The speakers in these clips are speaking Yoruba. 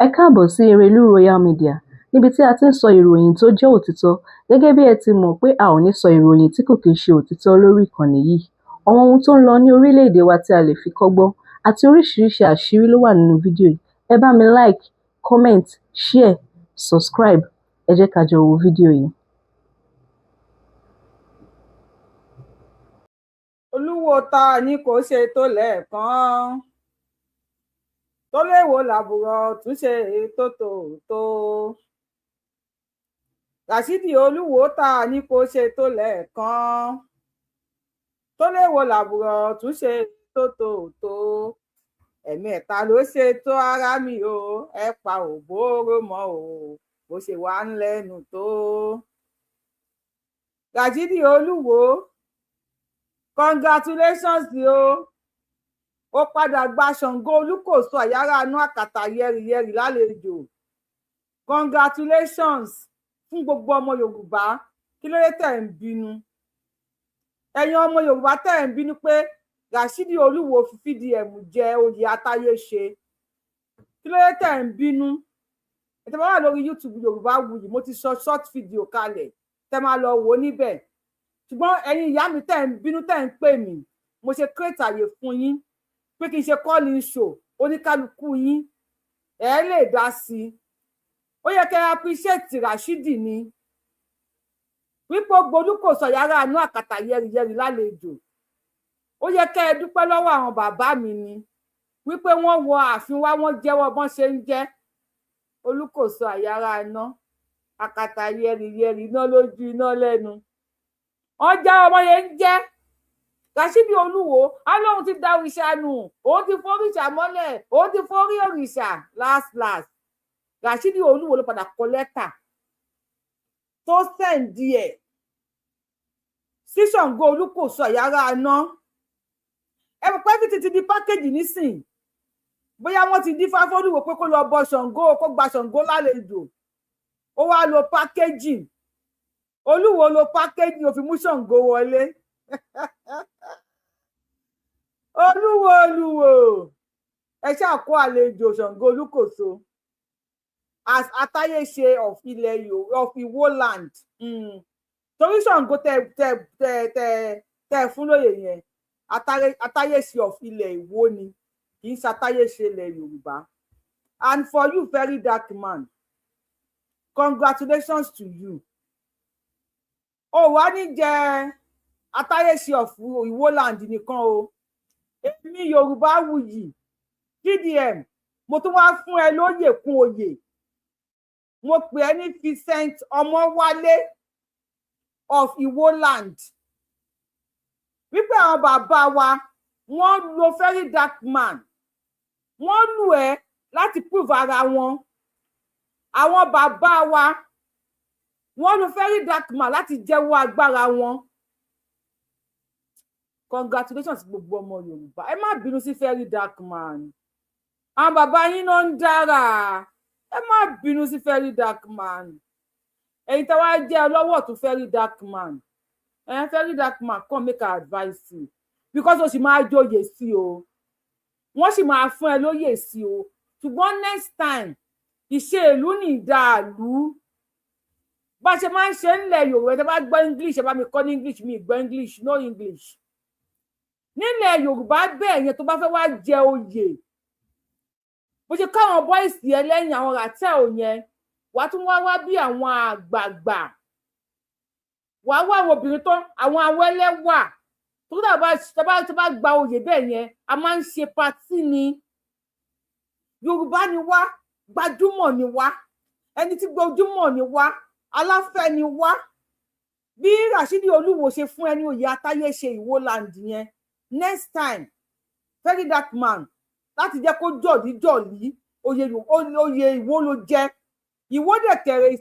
Ẹ káàbọ̀ sí Erelú Royal Media, níbi tí a ti ń sọ ìròyìn tó jẹ́ òtítọ́. Gẹ́gẹ́ bí ẹ ti mọ̀ pé a ò ní sọ ìròyìn tí kò kìí ṣe òtítọ́ lórí ìkànnì yìí. Àwọn ohun tó ń lọ ní orílẹ̀-èdè wa tí a lè fi kọ́gbọ́n àti oríṣiríṣi àṣírí ló wà nínú fídíò yìí. Ẹ bá mi like, comment, share, subscribe. Ẹ jẹ́ ká jọ wo fídíò yìí. Olúwo ta ni kò ṣe tó lẹ́ẹ̀kan tó léwo làbúrò túnṣe tó tó tó. Ràṣídì Olúwo ta ni kò ṣe tó lẹ́ẹ̀kan tó léwo làbúrò túnṣe tó tó tó. Ẹ̀mẹ́ta ló ṣe tó ara mi o, ẹ pa òbóró mọ́ o, bó ṣe wà ń lẹ́nu tó. Ràṣídì Olúwo, congratulations o, ó padà gba Ṣàngó Olúkòso Àyàrá Anú Àkàtà yẹrìyẹrì lálejò. Congratulations fún gbogbo ọmọ Yorùbá. Kí ló dé tẹ̀ ń bínú? Ẹ̀yin ọmọ Yorùbá tẹ̀ ń bínú pé Ràṣídì Olúwo fi VDM jẹ oyè Atáyéṣe, kí ló dé tẹ̀ ń bínú? Ẹ tẹ́ bá wà lórí YouTube Yorùbá Wuyì, mo ti sọ short video kalẹ̀ tẹ́ máa lọ wò ó níbẹ̀. Ṣùgbọ́n ẹ̀yin ìyá mi tẹ̀ ń bínú, tẹ̀ ń pè mí, mo ṣe create àyè fún yín pé kí n ṣe calling show, oníkálukú yín ẹ lè dá sí i. Ó yẹ kẹ́ appreciate Ràṣídì ni wípé gbolúkòsọ yàrá àánú àkàtà yẹrìyẹrì lálejò. Ó yẹ kẹ́ ẹ dúpẹ́ lọ́wọ́ àwọn bàbá mi ni wípé wọ́n wọ ààfin wá, wọ́n jẹ́wọ́ bọ́n ṣe ń jẹ́ Olúkòso àyàrá iná àkàtà yẹrìyẹrì, iná lójú iná lẹ́nu. Wọ́n jẹ́wọ́ bọ́n ṣe ń jẹ́. Ràṣídì Olúwo á lóun ti da òrìṣà nù, òun ti foríṣà mọ́lẹ̀, òun ti forí òrìṣà. Last last, Ràṣídì Olúwo ló padà kọ lẹ́tà tó send ẹ̀ sí Ṣàngó Olúkòso Àyàrá Iná. Ẹ mọ̀ pé everything ti di package nísìn. Bóyá wọ́n ti dífá fÓlúwo pé kó lọ bọ Ṣàngó, kó gba Ṣàngó lálejò, ó wá lo packaging. Olúwo lo packaging, ó fi mú Ṣàngó wọlé. Olúwo Olúwo, ẹ ṣáà kó àlejò Ṣàngó Olúkòso as Atáyéṣe of ilẹ̀ of Ìwó land. Torí Ṣàngó tẹ tẹ tẹ tẹ tẹ fún lóye yẹn, Atáyéṣe of ilẹ̀ Ìwó ni, kì í ṣe Atáyéṣe ilẹ̀ Yorùbá. And for you, very dark man, congratulations to you. Ó wá ní jẹ Atáyéṣe of Ìwó land nìkan o, èmi Yorùbá Wuyì VDM, mo tún wá fún ẹ lóyè kún oyè. Mo pè ẹ́ ní Vincent Ọmọwálé of Ìwó land, wípé àwọn bàbá wa wọ́n lo very dark man, wọ́n lù ẹ́ láti prove ara wọn. Àwọn bàbá wa wọ́n lo very dark man láti jẹ́wọ́ agbára wọn. Congratulations gbogbo ọmọ Yorùbá, ẹ má bínú sí very dark man, àwọn bàbá yín náà ń dára. Ẹ má bínú sí very dark man. Ẹ̀yin tí wàá jẹ́ ọlọ́wọ́ tún very dark man, ẹ very dark man, come make I advice you, because o sì máa joyè sí o, wọ́n sì máa fún ẹ lóyè sí o. Ṣùgbọ́n next time, ìṣe ìlú ní ìdàlú bá ṣe máa ń ṣe ńlẹ̀ Yorùbá. Ẹ bá gbọ́ English, ẹ bá mi kọ́ ní English, mi gbọ́ English, no English. Nílẹ̀ Yorùbá bẹ́ẹ̀ yẹn, tó bá fẹ́ wá jẹ oyè, bó ṣe káwọn boys yẹn lẹ́yìn àwọn ratel yẹn, wàá tún wá wá bí àwọn àgbààgbà, wàá wá àwọn obìnrin tó àwọn awẹ́lẹ́wà tó tó bá gba oyè bẹ́ẹ̀ yẹn, a máa ń ṣe party ni. Yorùbá ni wá, gbajúmọ̀ ni wá, ẹni tí gbajúmọ̀ ni wá, aláfẹ́ ni wá. Bí Ràṣídì Olúwo ṣe fún ẹni oyè Atáyéṣe Ìwó land yẹn, next time, very dark man, láti jẹ́ kó jọ̀lí jọ̀lí oyè, oyè Ìwó ló jẹ́. Ìwó dẹ̀kẹ̀rẹ̀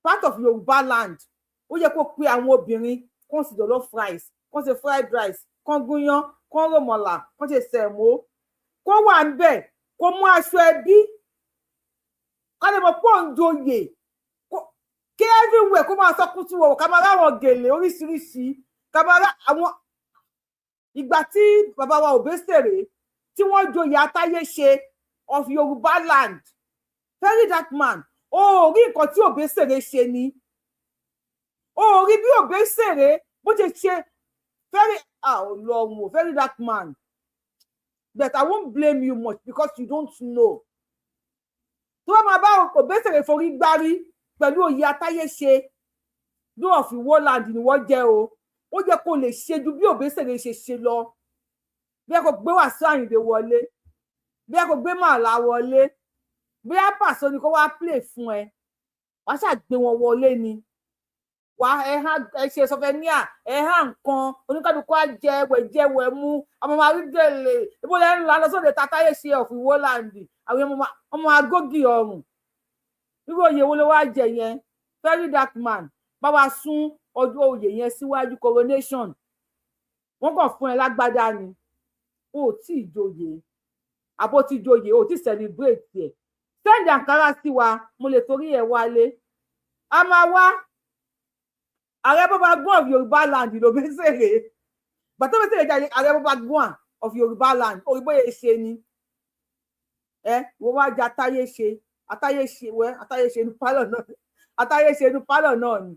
part of Yorùbá land. Ó yẹ kó pe àwọn obìnrin kó sì jollof rice, kó ṣe fried rice, kó gúnyán, kó ròmọ̀là, kó ṣe sẹ̀mó, kó wà ń bẹ̀, kó mú aṣọ ẹbí, ká lè mọ̀ pé òun joyè, kí everywhere kó máa sọ kútú wọ̀, ká máa ráwọn gèlè oríṣiríṣi, ká máa rá àwọn. Ìgbà tí bàbá wa Òbésèré tí wọ́n joyè Atáyéṣe of Yorùbá land. Very Dark Man, o ò rí nǹkan tí Òbésèré ṣe ni? O ò rí bí Òbésèré bó ṣe ṣe? Very, ah, Ọlọ́run o. Very Dark Man, but I won't blame you much because you don't know. Tó bá máa bá Òbésèré forí gbárí pẹ̀lú oyè atáyé ṣe bí wọ́n fi wọ́land ni wọ́n jẹ́ o, ó jẹ́ kó lè ṣe ju bí Òbésèré ṣe ṣe lọ. Bí ẹ kò gbé Wàsíù Àyìndé wọlé, bí ẹ kò gbé Màlá wọlé, bí á pàṣẹ ni kó wá play fún ẹ, wàá ṣàgbé wọn wọlé ni, wà ẹ hàn, ẹ ṣe sọfẹníà, ẹ hàn nǹkan, oníkàlùkù á jẹ wẹjẹ wẹ mú, ọmọ máa rí gèlè. Ibo lẹ ń lọ lọsọdẹ tatáyé ṣe of Ìwó-land? Àwọn ọmọ agógì ọrùn, irú oyè wo ló wá jẹ yẹn? Very Dark Man, bá wa sún ọjọ́ oyè yẹn síwájú. Coronation, wọ́n kàn fún ẹ lágbádá ni, o ò tí ì joyè. Àbó tí joyè, o ò tí ì celebrate ẹ. Send àǹkárá sí wa, mo lè torí ẹ wálé, a máa wá. Ààrẹ bàbá gbọ́n of Yorùbá land ló Bẹ́sẹ̀rẹ̀ bàtà. Bẹ́sẹ̀rẹ̀ jáde, ààrẹ bàbá gbọ́n of Yorùbá land, orí bóyá ṣe ni ẹ wọ́n wá jẹ atáyé ṣe, atáyé ṣe wẹ́, atáyé ṣe inú pálọ̀ náà, atáyé ṣe inú pálọ̀ náà ni.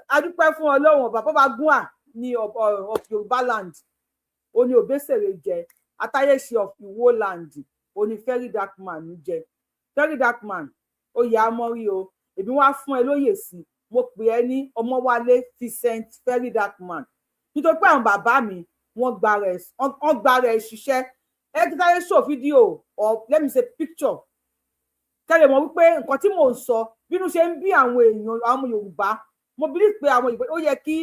A dúpẹ́ fún Ọlọ́run ọba. Bàbá gbọ́n ní of Yorùbá land ó ní Òbésèré jẹ, atáyé ṣe of Ìwó land ó ní Very Dark Man jẹ. Very Dark Man, oyè amọ́rí o, èmi wá fún ẹ lóyè sí. Mo pè ẹ́ ní Ọmọwálé Vincent Very Dark Man nítorí pé àwọn bàbá mi wọ́n gba rẹ̀ ṣiṣẹ́. Ẹ kí sáré show fídíò, or let me say picture, kẹ́lẹ̀ mọ̀ wípé nǹkan tí mò ń sọ, bínú ṣe ń bí àwọn èèyàn, àwọn ọmọ Yorùbá. Mo believe pé àwọn Yorùbá ó yẹ kí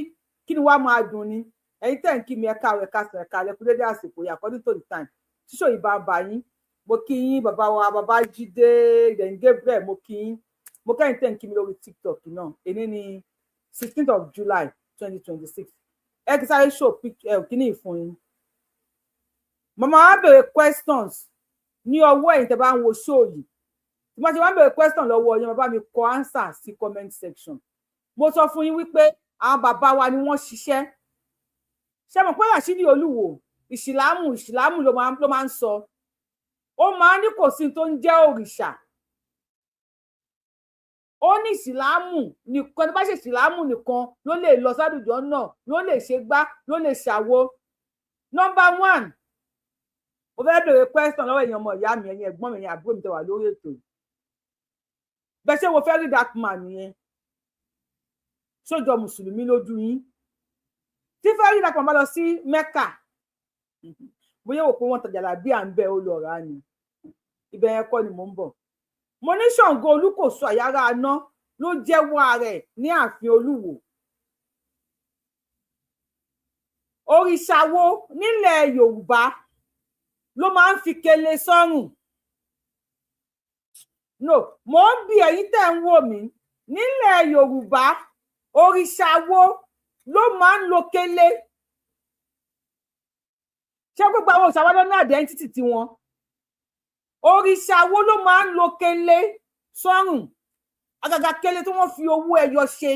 ni wàá máa dùn ni. Ẹ̀yin tẹ́ ń kí mi, ẹ̀ka rẹ̀ kásán, ẹ̀ka rẹ̀ kú dédé àsìkò yìí, according to the time tíṣò yìí bá ń bá yín. Mo kí yín, bàbá wa, bàbá Jídé then Gabriel, mo kí yín. Mo kẹ́yìn tẹ́ ń kí mi lórí TikTok náà. Èní ní 16th of July 2026. Ẹ kí sáré show ẹ kíní ìfún yín. Màmá wa béèrè questions ní ọwọ́ ẹ̀yin tẹ́ bá ń wo show yìí. Tí wọ́n ti wá ń béèrè question lọ́wọ́ yín, bàbá mi kọ answer sí comment section. Mo sọ fún yín wípé àwọn bàbá wa ni wọ́n ṣiṣẹ́. Ṣé mo pé Ràṣídì Olúwo, ìsìlámù, ìsìlámù ló máa ń sọ. Ó máa ń ní kò sí tó ń jẹ́ òrìṣà. Ó ní ìsìlámù nìkan, tó bá ṣe ìsìlámù nìkan ló lè lọ sádùjọ náà, ló lè ṣe gbá, ló lè ṣàwo. Number one, mo fẹ́ bèrè question lọ́wọ́ èèyàn, ọmọ ìyá mi, ẹ̀yin ẹ̀gbọ́n mi, ẹ̀yin àbúrò mi tẹ́ wà lórí ètò yìí. Bẹ́ẹ̀ ṣé wo Very Dark Man nìyẹn sójọ mùsùlùmí lójú yín? Tí Very Dark Man bá lọ sí Mecca, bóyá wò pé wọ́n tajà làbí à ń bẹ, ó lọ rà ni. Ibẹ̀ yẹn kọ́ ni mò ń bọ̀. Mo ní Ṣàngó Olúkòso àyàrá aná ló jẹ́wọ́ ara ẹ̀ ní ààfin Olúwo. Òrìṣà wo nílẹ̀ Yorùbá ló máa ń fi kele sọ́rùn? No, mò ń bi ẹ̀yin tẹ́ ń wò mí. Nílẹ̀ Yorùbá, òrìṣà wo ló máa ń lo kele? Ṣé gbogbo àwọn òrìṣà wa ló ní identity tiwọn? Òrìṣà wo ló máa ń lo kele sọ́rùn, àgàgà kele tí wọ́n fi owó ẹyọ ṣe?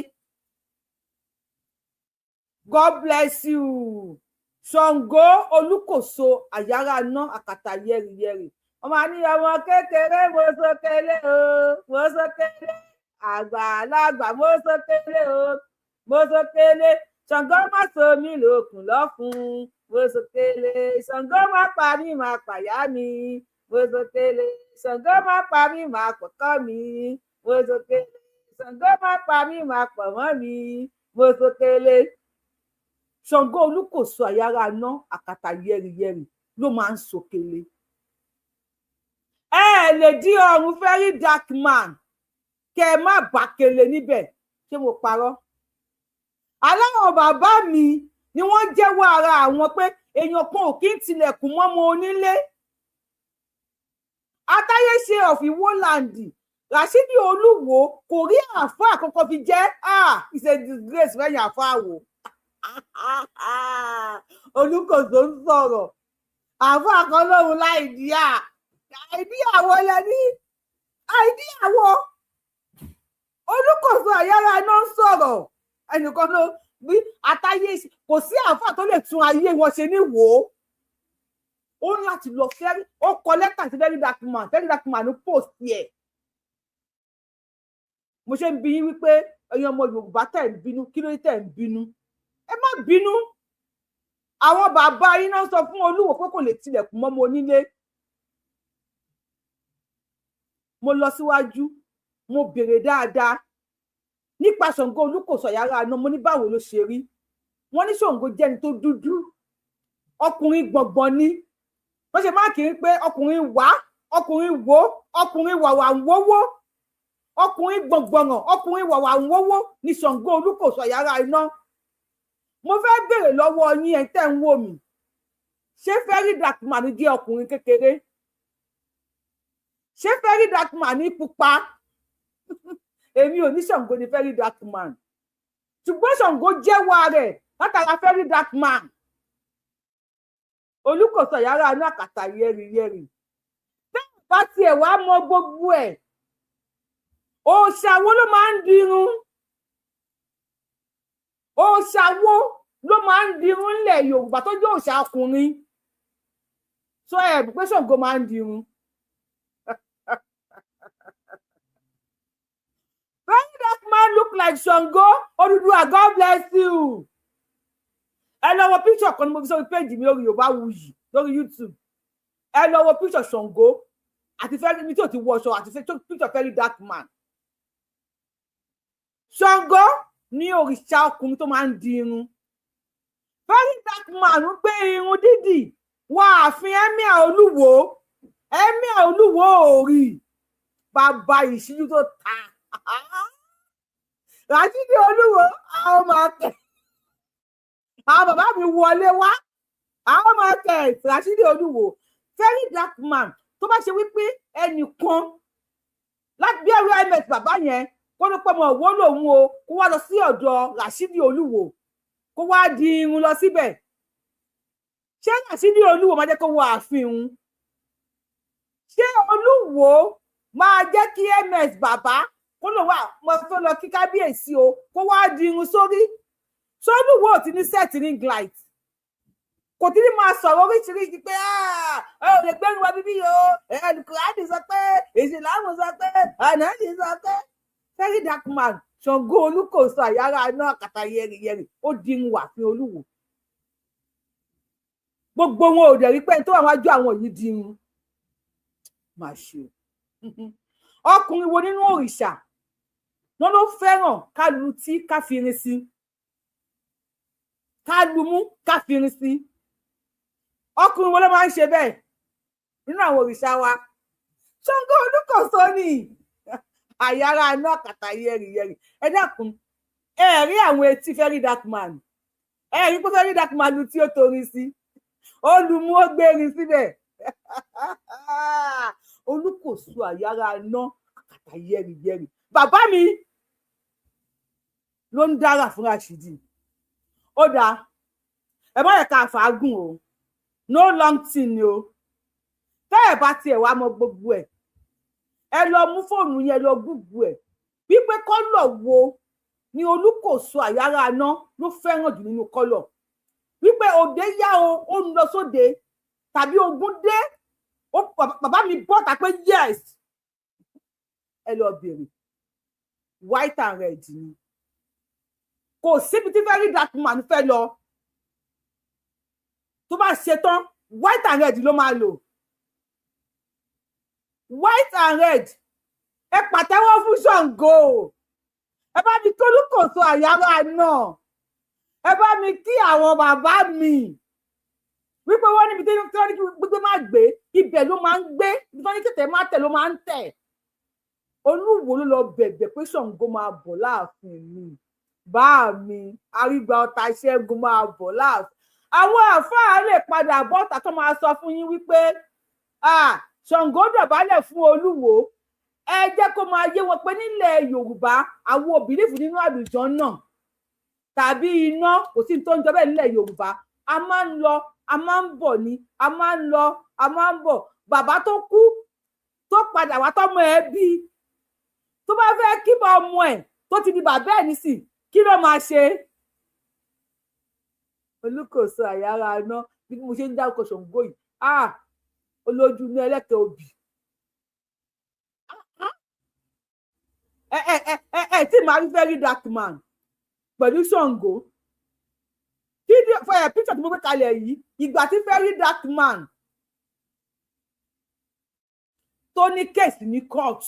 God bless you. Ṣàngó Olúkòso àyàrá ná àkàtà yẹrìyẹrì, ọmọ ní ọmọ kékeré, mo sókèlè o, mo sókèlè, àgbàlagbà, mo sókèlè o, mo sókèlè. Ṣàngó má so mí lókun lọ́fun, mo sókèlè. Ṣàngó má pa mí, má pàyà mi, mo sókèlè. Ṣàngó má pa mí, má pọ̀kọ́ mi, mo sókèlè. Ṣàngó má pa mí, má pọ̀ mọ́ mi, mo sókèlè. Ṣàngó Olúkòso àyàrá ná àkàtà yẹrìyẹrì ló máa ń sókèlè. Ẹ lè dí ọrùn Very Dark Man kẹ ẹ má bá kele níbẹ̀. Ṣé mo parọ́? Aláwọn bàbá mi ni wọ́n jẹ́wọ́ ara àwọn pé èèyàn kan ò kí ń tilẹ̀kùn mọ́mọ onílé. Atáyéṣe of Ìwó-land, Rashidi Olúwo, kò rí àáfàá kankan fi jẹ́. Ah, it's a disgrace fẹ́yìn àáfàá wò. Olúkòso ń sọ̀rọ̀, àáfàá kan lóhun láì díà àìdíyàwó lẹni àìdíyàwó. Olúkòso àyàrá iná ń sọ̀rọ̀, ẹnìkan ló bí àtàyè, kò sí àáfàá tó lè tún ayé wọn ṣe ní wò ó. Ó ń láti lọ fẹ́rí, ó kọ lẹ́tà sí Very Dark Man. Very Dark Man post ẹ̀. Mo ṣe ń bi yín wípé ẹ̀yin ọmọ Yorùbá tẹ̀ ń bínú, kí ló dé tẹ̀ ń bínú? Ẹ má bínú. Àwọn bàbá yín náà sọ fún Olúwo pé kò lè tilẹ̀kùn mọ́mọ onílé. Mo lọ síwájú, mo béèrè dáadáa nípa Ṣàngó Olúkòso Àyàrá àná. Mo ní báwo ló ṣe rí? Wọ́n ní Ṣàngó jẹ́ni tó dúdú, ọkùnrin gbọ̀ngbọ̀n ni. Wọ́n ṣe máa kiri pé ọkùnrin wá, ọkùnrin wò, ọkùnrin wàwà ń wówó, ọkùnrin gbọ̀ngbọ̀nràn, ọkùnrin wàwà ń wówó ní Ṣàngó Olúkòso Àyàrá iná. Mo fẹ́ béèrè lọ́wọ́ yín, ẹ̀ tẹ́ ń wò mí, ṣé Very Dark Man jẹ́ ọkùnrin kékeré? Ṣé Very Dark Man ní pupa? Èmi ò ní Ṣàngó ní Very Dark Man, ṣùgbọ́n Ṣàngó jẹ́wọ́ rẹ̀ látara Very Dark Man. Olúkòso Àyàrá inú àkàtà yẹ́rìyẹ́rì. Tẹ́ ẹ̀ bá tiẹ̀ wá mọ gbogbo ẹ̀, òòṣà wo ló máa ń dirun? Òòṣà wo ló máa ń dirun ńlẹ̀ Yorùbá tó jẹ́ òòṣà ọkùnrin? Sọ ẹ̀ pé Ṣàngó máa ń dirun. Very Dark Man look like Ṣàngó. Odùduwà, God bless you. Ẹ lọ wo picture kan ní mo fi sórí péjì mi lórí Yorùbáwùyí lórí YouTube. Ẹ lọ wo picture Ṣàngó àti Very mi tí ò ti wọṣọ àti picture Very Dark Man. Ṣàngó ní òrìṣà ọkùnrin tó máa ń di irun. Very Dark Man ń gbé irun dídì wọ ààfin Emir Olúwo. Emir Olúwo òrì bàbá ìṣíjú tó ta. Ràṣídì Olúwo, àwọn máa tẹ àwọn bàbá mi wọlé wá, àwọn máa tẹ Ràṣídì Olúwo. Very Dark Man tó bá ṣe wípé ẹnìkan láti bí ẹrú ms bàbá yẹn kó ló pẹ́ mọ́ òwò lòun o, kó wá lọ sí ọ̀dọ̀ Ràṣídì Olúwo, kó wá di irun lọ síbẹ̀, ṣé Ràṣídì Olúwo máa jẹ́ kó wọ ààfin òun? Ṣé Olúwo máa jẹ́ kí ms bàbá kó lò wá mo fẹ́ lọ kí kábíyèsí o, kó wá di irun sórí? Sólúwo ò ti ní set ring light, kò tí ní máa sọ̀rọ̀ oríṣiríṣi pé ẹ ò lè gbẹ́rù wa bíbí o, Kùránì sọ pé, ìsìlámù sọ pé, ànábì sọ pé. Very Dark Man, Ṣàngó Olúkòso Àyàrá iná àkàtà yẹrìyẹrì, ó di irun wàfin Olúwo. Gbogbo wọn ò dẹ̀ rí pé ẹni tó wà wájú àwọn yìí di irun. Má ṣe o. Ọkùnrin wo nínú òrìṣà wọn ló fẹ́ràn ká lu tí ká fi irin sí, ká lu mú ká fi irin sí? Ọkùnrin wo ló máa ń ṣe bẹ́ẹ̀ nínú àwọn òrìṣà wa? Ṣàngó Olúkòso ni Àyàrá iná àkàtà yẹrìyẹrì. Ẹ dákun, ẹ rí àwọn etí Very Dark Man, ẹ rí pé Very Dark Man lu tí ó torin sí, ó lu mú, ó gbérin síbẹ̀. Olúkòso Àyàrá iná àkàtà yẹrìyẹrì, bàbá mi ló ń dára fún Ràṣídì. Ó dáa, ẹ má yẹ ká fàágùn o, no long thing ni o. Tẹ́ ẹ̀ bá tiẹ̀ wá mọ gbogbo ẹ̀, ẹ lọ mú fóònù yẹn lọ gúgú ẹ̀ wípé kọ́lọ̀ wo ni Olúkòso Àyàrá aná ló fẹ́ràn jù nínú kọ́lọ̀, wípé òde yá o, ó ń lọ sóde tàbí ogun dé, bàbá mi bọ́ta pé yes. Ẹ lọ bèrè, white and red ni. Kò síbi tí Very Dark Man fẹ́ lọ tó bá ṣe tán, white and red ló máa lò. White and red. Ẹ pàtẹ́wọ́ fún Ṣàngó, ẹ bá mi kí Olúkòso Àyàrá náà, ẹ bá mi kí àwọn bàbá mi wípé wọ́n níbi tí wọ́n ní kí gbígbé má gbé, ibẹ̀ ló máa ń gbé, ibi tí wọ́n ní tètè má tẹ̀ ló máa ń tẹ̀. Olúwo ló lọ bẹ̀bẹ̀ pé Ṣàngó máa bọ̀ láàfin mi, bá mi arígbà ọ̀tá ṣẹ́gun máa bọ̀ láàfin. Àwọn àáfàá lè padà bọ́ta tó máa sọ fún yín wípé Ṣàngó dọ̀bálẹ̀ fún Olúwo. Ẹ jẹ́ kó máa yé wọn pé nílẹ̀ Yorùbá àwọn ò bìlífù nínú àlùjànnà tàbí iná, kò sí tó ń jọ bẹ́ẹ̀ nílẹ̀ Yorùbá. A máa ń lọ, a máa ń bọ̀ ni, a máa ń lọ, a máa ń bọ̀. Bàbá tó kú tó padà wá tọ́mọ ẹ bí, tó bá fẹ́ kí bá ọmọ ẹ̀ tó ti di bàbá ẹ̀ nísìn, kí ló máa ṣe? Olúkòso Àyàrá iná, bí mo ṣe ń dárúkọ Ṣàngó yìí, Ah, olójú ní ẹlẹ́kẹ̀ẹ́ òbí. Ẹ ẹ ẹ ẹ ẹ tí màá rí Very Dark Man pẹ̀lú Ṣàngó. Fídíò ẹ píṣọ̀ tí mo gbé kalẹ̀ yìí, ìgbà tí Very Dark Man tó ní case ní court,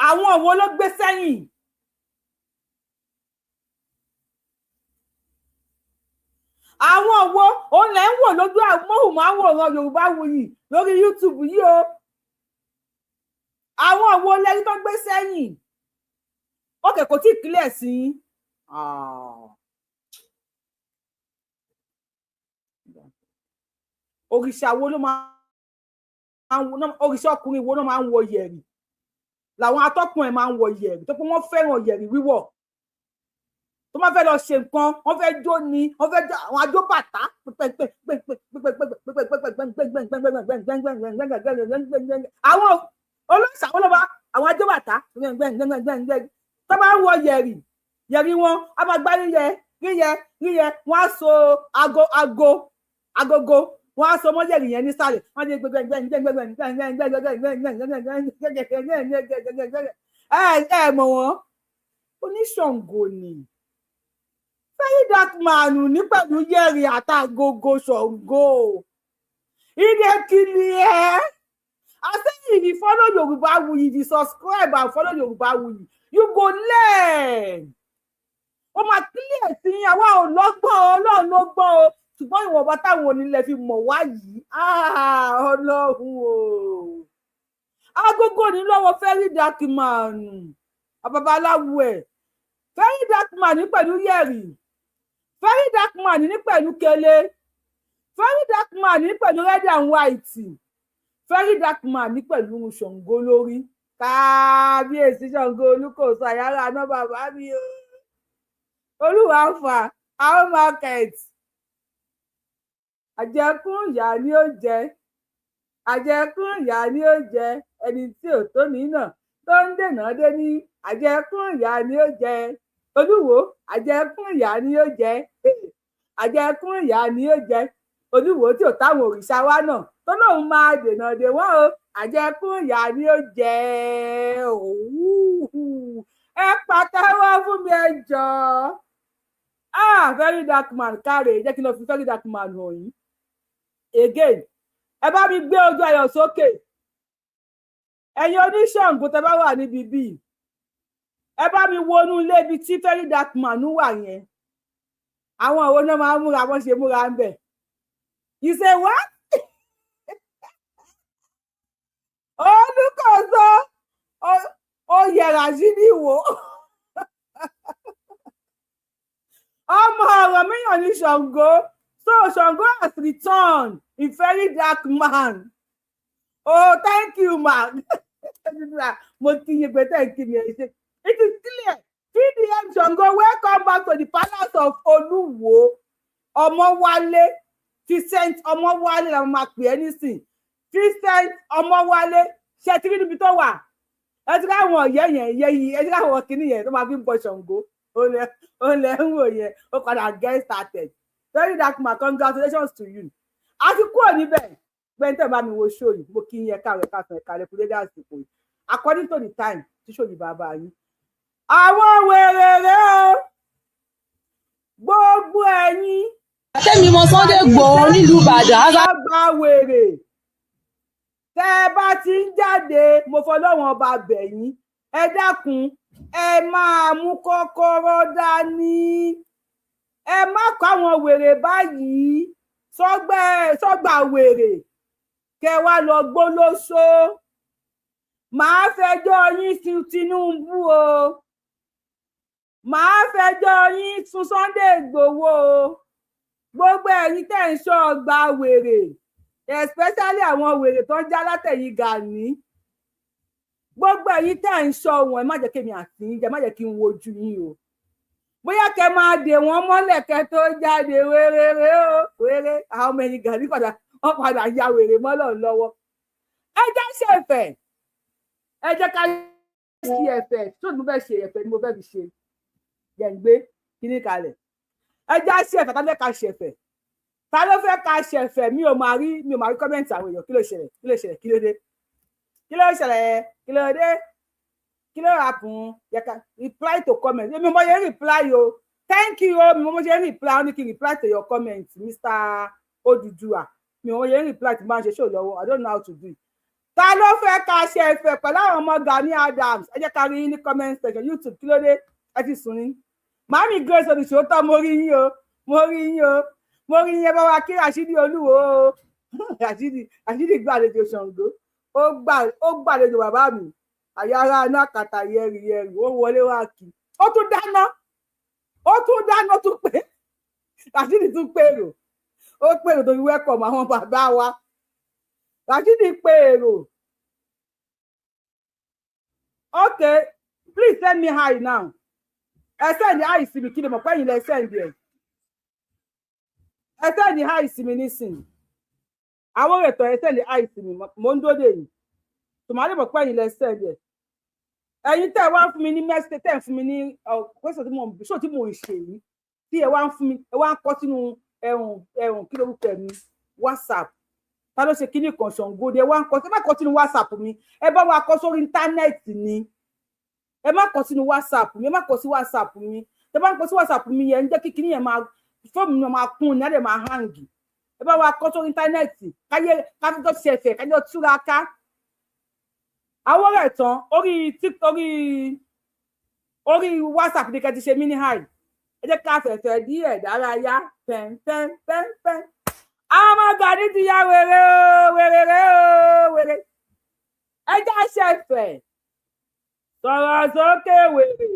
àwọn wo ló gbé sẹ́yìn? Àwọn wo òun lẹ́ ń wò lójú amóhùnmáwòrán Yorùbáwùyí lórí YouTube yìí o? Àwọn wo lẹ́yìn tó gbé sẹ́yìn? Ókè, kò tí ì clear sí yín. Òrìṣà wo ló máa ń, òrìṣà ọkùnrin wo ló máa ń wọ yẹ̀rì? Làwọn atọ́kùn ẹ̀ máa ń wọ yẹ̀rì tó pé wọ́n fẹ́ràn yẹ̀rì wíwọ̀. Tó máa fẹ́ lọ ṣe nǹkan, wọ́n fẹ́ jó ni, wọ́n fẹ́ jó àwọn ajó bàtà. Àwọn olóòṣà wọn ló bá àwọn ajó bàtà tó bá ń wọ yẹ̀rì, yẹ̀rì wọn a máa gbá ríyẹ ríyẹ ríyẹ, wọ́n á so ago ago agogo, wọ́n á so mọ́ yẹ̀rì yẹn nísàlẹ̀, wọ́n á di gbẹgbẹgbẹgbẹgbẹgbẹgbẹgbẹgbẹgbẹgbẹgbẹgbẹgbẹgbẹgbẹgbẹgbẹgbẹ. Ẹ ẹ mọ̀ wọ́n, oníṣàngó ni Very Dark Man ní pẹ̀lú yẹ̀rì àtàgógó Ṣàngó. Ìdè kìlì ẹ̀. I say if you follow Yorùbáwùyí, if you subscribe and follow Yorùbáwùyí, you go learn. Ó máa clear sí yín, àwa ò lọ́gbọ́n, Ọlọ́run ló gbọ́n o. Ṣùgbọ́n ìwọ̀nba táwọn onílẹ̀ fi mọ̀ wá yìí, Ọlọ́run o. Agogo ní lọ́wọ́ Very Dark Man, babaláwo ẹ̀. Very Dark Man ní pẹ̀lú yẹ̀rì. Very Dark Man ní pẹ̀lú kele. Very Dark Man ní pẹ̀lú red and white. Very Dark Man ní pẹ̀lú Ṣàngó lórí. Kábíyèsí Ṣàngó Olúkòso àyàrá náà bàbá mi o. Olúwa fà our market. Àjẹkún ìyá ni ó jẹ. Àjẹkún ìyá ni ó jẹ. Ẹni tí ò tó ní náà tó ń dènà dé ní. Àjẹkún ìyá ni ó jẹ. Olúwo, àjẹkún ìyá ni ó jẹ. Àjẹkún ìyá ni ó jẹ. Olúwo tí ò táwọn òrìṣà wa náà tó lóun máa dènà dè wọ́n o. Àjẹkún ìyá ni ó jẹ. Ẹ pàtẹ́wọ́ fún mi, ẹ jọ̀ọ́. Ah, Very Dark Man káre, jẹ́ kí n lọ fi Very Dark Man hàn yín. Again, ẹ bá mi gbé ojú ayọ̀ sókè. Ẹ̀yin oníṣàngó tẹ́ bá wà níbi bíi, ẹ bá mi wo inú ilé ibi tí Very Dark Man wà yẹn. Àwọn òwò náà máa ń múra bọ́n ṣe múra ń bẹ̀. You say what? Olúkòso ó yẹra sí ní ìwò. Ọmọ Ọ̀rànmíyàn ní Ṣàngó. So Ṣàngó has returned in Very Dark Man. Oh, thank you, ma. Mo kí yín pé thank you, ẹ ṣé. It is clear. VDM Ṣàngó, welcome back to the palace of Olúwo. Ọmọwálé, Vincent Ọmọwálé làwọn máa pè é nísìn. Vincent Ọmọwálé, ṣe ti rí níbi tó wà? Ẹ ti káwọn ọ̀yẹ́ yẹn, ìyẹ́ yìí, ẹ ti káwọn kinní yẹn tó máa fi ń bọ Ṣàngó. Ó lẹ ń wò yẹn, ó padà get started. Very Dark Man, congratulations to you. A ti kúrò níbẹ̀. Gbẹ̀ntẹ̀ bá mi wo show yìí, mo kí yín ẹ káàárọ̀, ẹ káàsán, ẹ káalẹ́, kú dédé àsìkò yìí. According to the time tí show yìí bá bá yín. Àwọn wèrè rè o. Gbogbo ẹ̀yin. Tẹ́mi mọ Sunday Igboho nílùú Ìbàdàn. Àgbà wèrè. Tẹ́ ẹ bá ti ń jáde, mo fọlọ́run ọba bẹ̀ yín. Ẹ dákun, ẹ máa mú kọ́kọ́rọ́ dání. Ẹ má kó àwọn wèrè báyìí sọ́gbà wèrè. Kẹ wá lọ gbólóṣó. Màá fẹjọ́ yín sun Tinubu o. Màá fẹjọ́ yín sun Sunday Igboho o. Gbogbo ẹ̀yin tẹ́ ń ṣọ́ ọgbà wèrè, especially àwọn wèrè tó ń já látẹ̀yìn Gani. Gbogbo ẹ̀yin tẹ́ ń ṣọ́ wọn, ẹ má jẹ́ kémi àti yín jẹ, má jẹ́ kí n wojú yín o. Bóyá kẹ máa dè wọ́n mọ́lẹ̀ kẹ tó jáde wéréré o, wéré. Àwọn ọmọ ẹ̀yìn Gani padà, wọ́n padà ya wèrè mọ́lọ̀ lọ́wọ́. Ẹ jẹ́ ṣe ẹ̀fẹ̀. Ẹ jẹ́ ká ṣe ẹ̀fẹ̀. Tó ní mo fẹ́ ṣe ẹ̀fẹ̀ ni mo fẹ́ fi ṣe. Jẹ́ ń gbé kíní kalẹ̀. Ẹ jẹ́ ṣe ẹ̀fẹ̀, tá fẹ́ ká ṣe ẹ̀fẹ̀. Ta ló fẹ́ ká ṣẹ̀fẹ̀? Mi ò máa rí comment àwọn èèyàn. Kí ló ṣẹlẹ̀? Kí ló ṣẹlẹ̀? Kí ló dé? Kí ló ṣẹlẹ̀? Kí ló dé? Kí ló happen? Yẹ ká reply to comment. Èmi mo ṣe reply o. Thank you o. Mi mo ṣe reply. Ó ní kí n reply to your comment, Mr. Odùduwà. Mi ò ṣe reply tí mo bá ń ṣe show lọ́wọ́. I don't know how to do it. Ta ló fẹ́ ká ṣẹ̀fẹ̀ pẹ̀lú àwọn ọmọ Gani Adams? Ẹ jẹ́ ká rí yín ní comment section. YouTube, kí ló dé? Ẹ ti sùn ní. Màámi Grace Olùṣòótọ́, mo rí yín o, mo rí yín o, mo rí yín. Ẹ bá wa kí Rashidi Olúwo o. Rashidi gbàlejò Ṣàngó, ó gbàlejò bàbá mi àyàrá iná kàtà yẹrì yẹrì, ó wọlé wá kí, ó tún dáná, ó tún dáná, tún pé Rashidi tún pèrò, ó pèrò tó fi wẹ́kọ̀mù àwọn bàbá wa. Rashidi pèrò. Okay, please send me hi now. Ẹ send hi sí mi kí ni mo pẹ́ yín lẹ send ẹ̀. Ẹ send hi sí mi nísìnyí. Àwọn ètò ẹ send hi sí mi, mo ń dóde yìí. Tòmátì mọ̀ pẹ́ yín lẹ send ẹ̀. Ẹ̀yin tẹ́ ẹ wá ń fún mi ní message, tẹ́ ẹ fún mi ní question tí mo ń ṣó tí mo ń ṣe yìí, tí ẹ wá ń fún mi, ẹ wá ń kọ sínú ẹ̀hùn ẹ̀hùn kí lórúkọ ẹ̀ mi WhatsApp. Ta ló ṣe kíní kan Ṣàngó ni ẹ wá ń kọ, ẹ má kọ sínú WhatsApp mi, ẹ bá wa kọ sórí íńtánẹ́ẹ̀tì ni. Ẹ má kọ sínú WhatsApp mi, ẹ má kọ sí WhatsApp mi. Tẹ bá ń kọ sí WhatsApp mi yẹn ń jẹ́ kí kíní yẹn máa fóònù mi máa kún ní, á dẹ̀ máa hang. Ẹ bá wa kọ sórí íńtánẹ́ẹ̀tì káyé kájọ ṣẹ̀fẹ̀ kájọ túra ká. Àwọn rẹ̀ tán orí orí WhatsApp ni kẹ́ ti ṣe mí ní hi. Ẹ jẹ́ ká fẹ̀fẹ̀ díẹ̀ dárayá pẹ́ńpẹ́ńpẹ́ńpẹ́ń. Àwọn ọmọ Gani ti ya wèrè o, wèrè rè o, wèrè. Ẹ já ṣẹ̀fẹ̀ sọ̀rọ̀ sókè wèrè.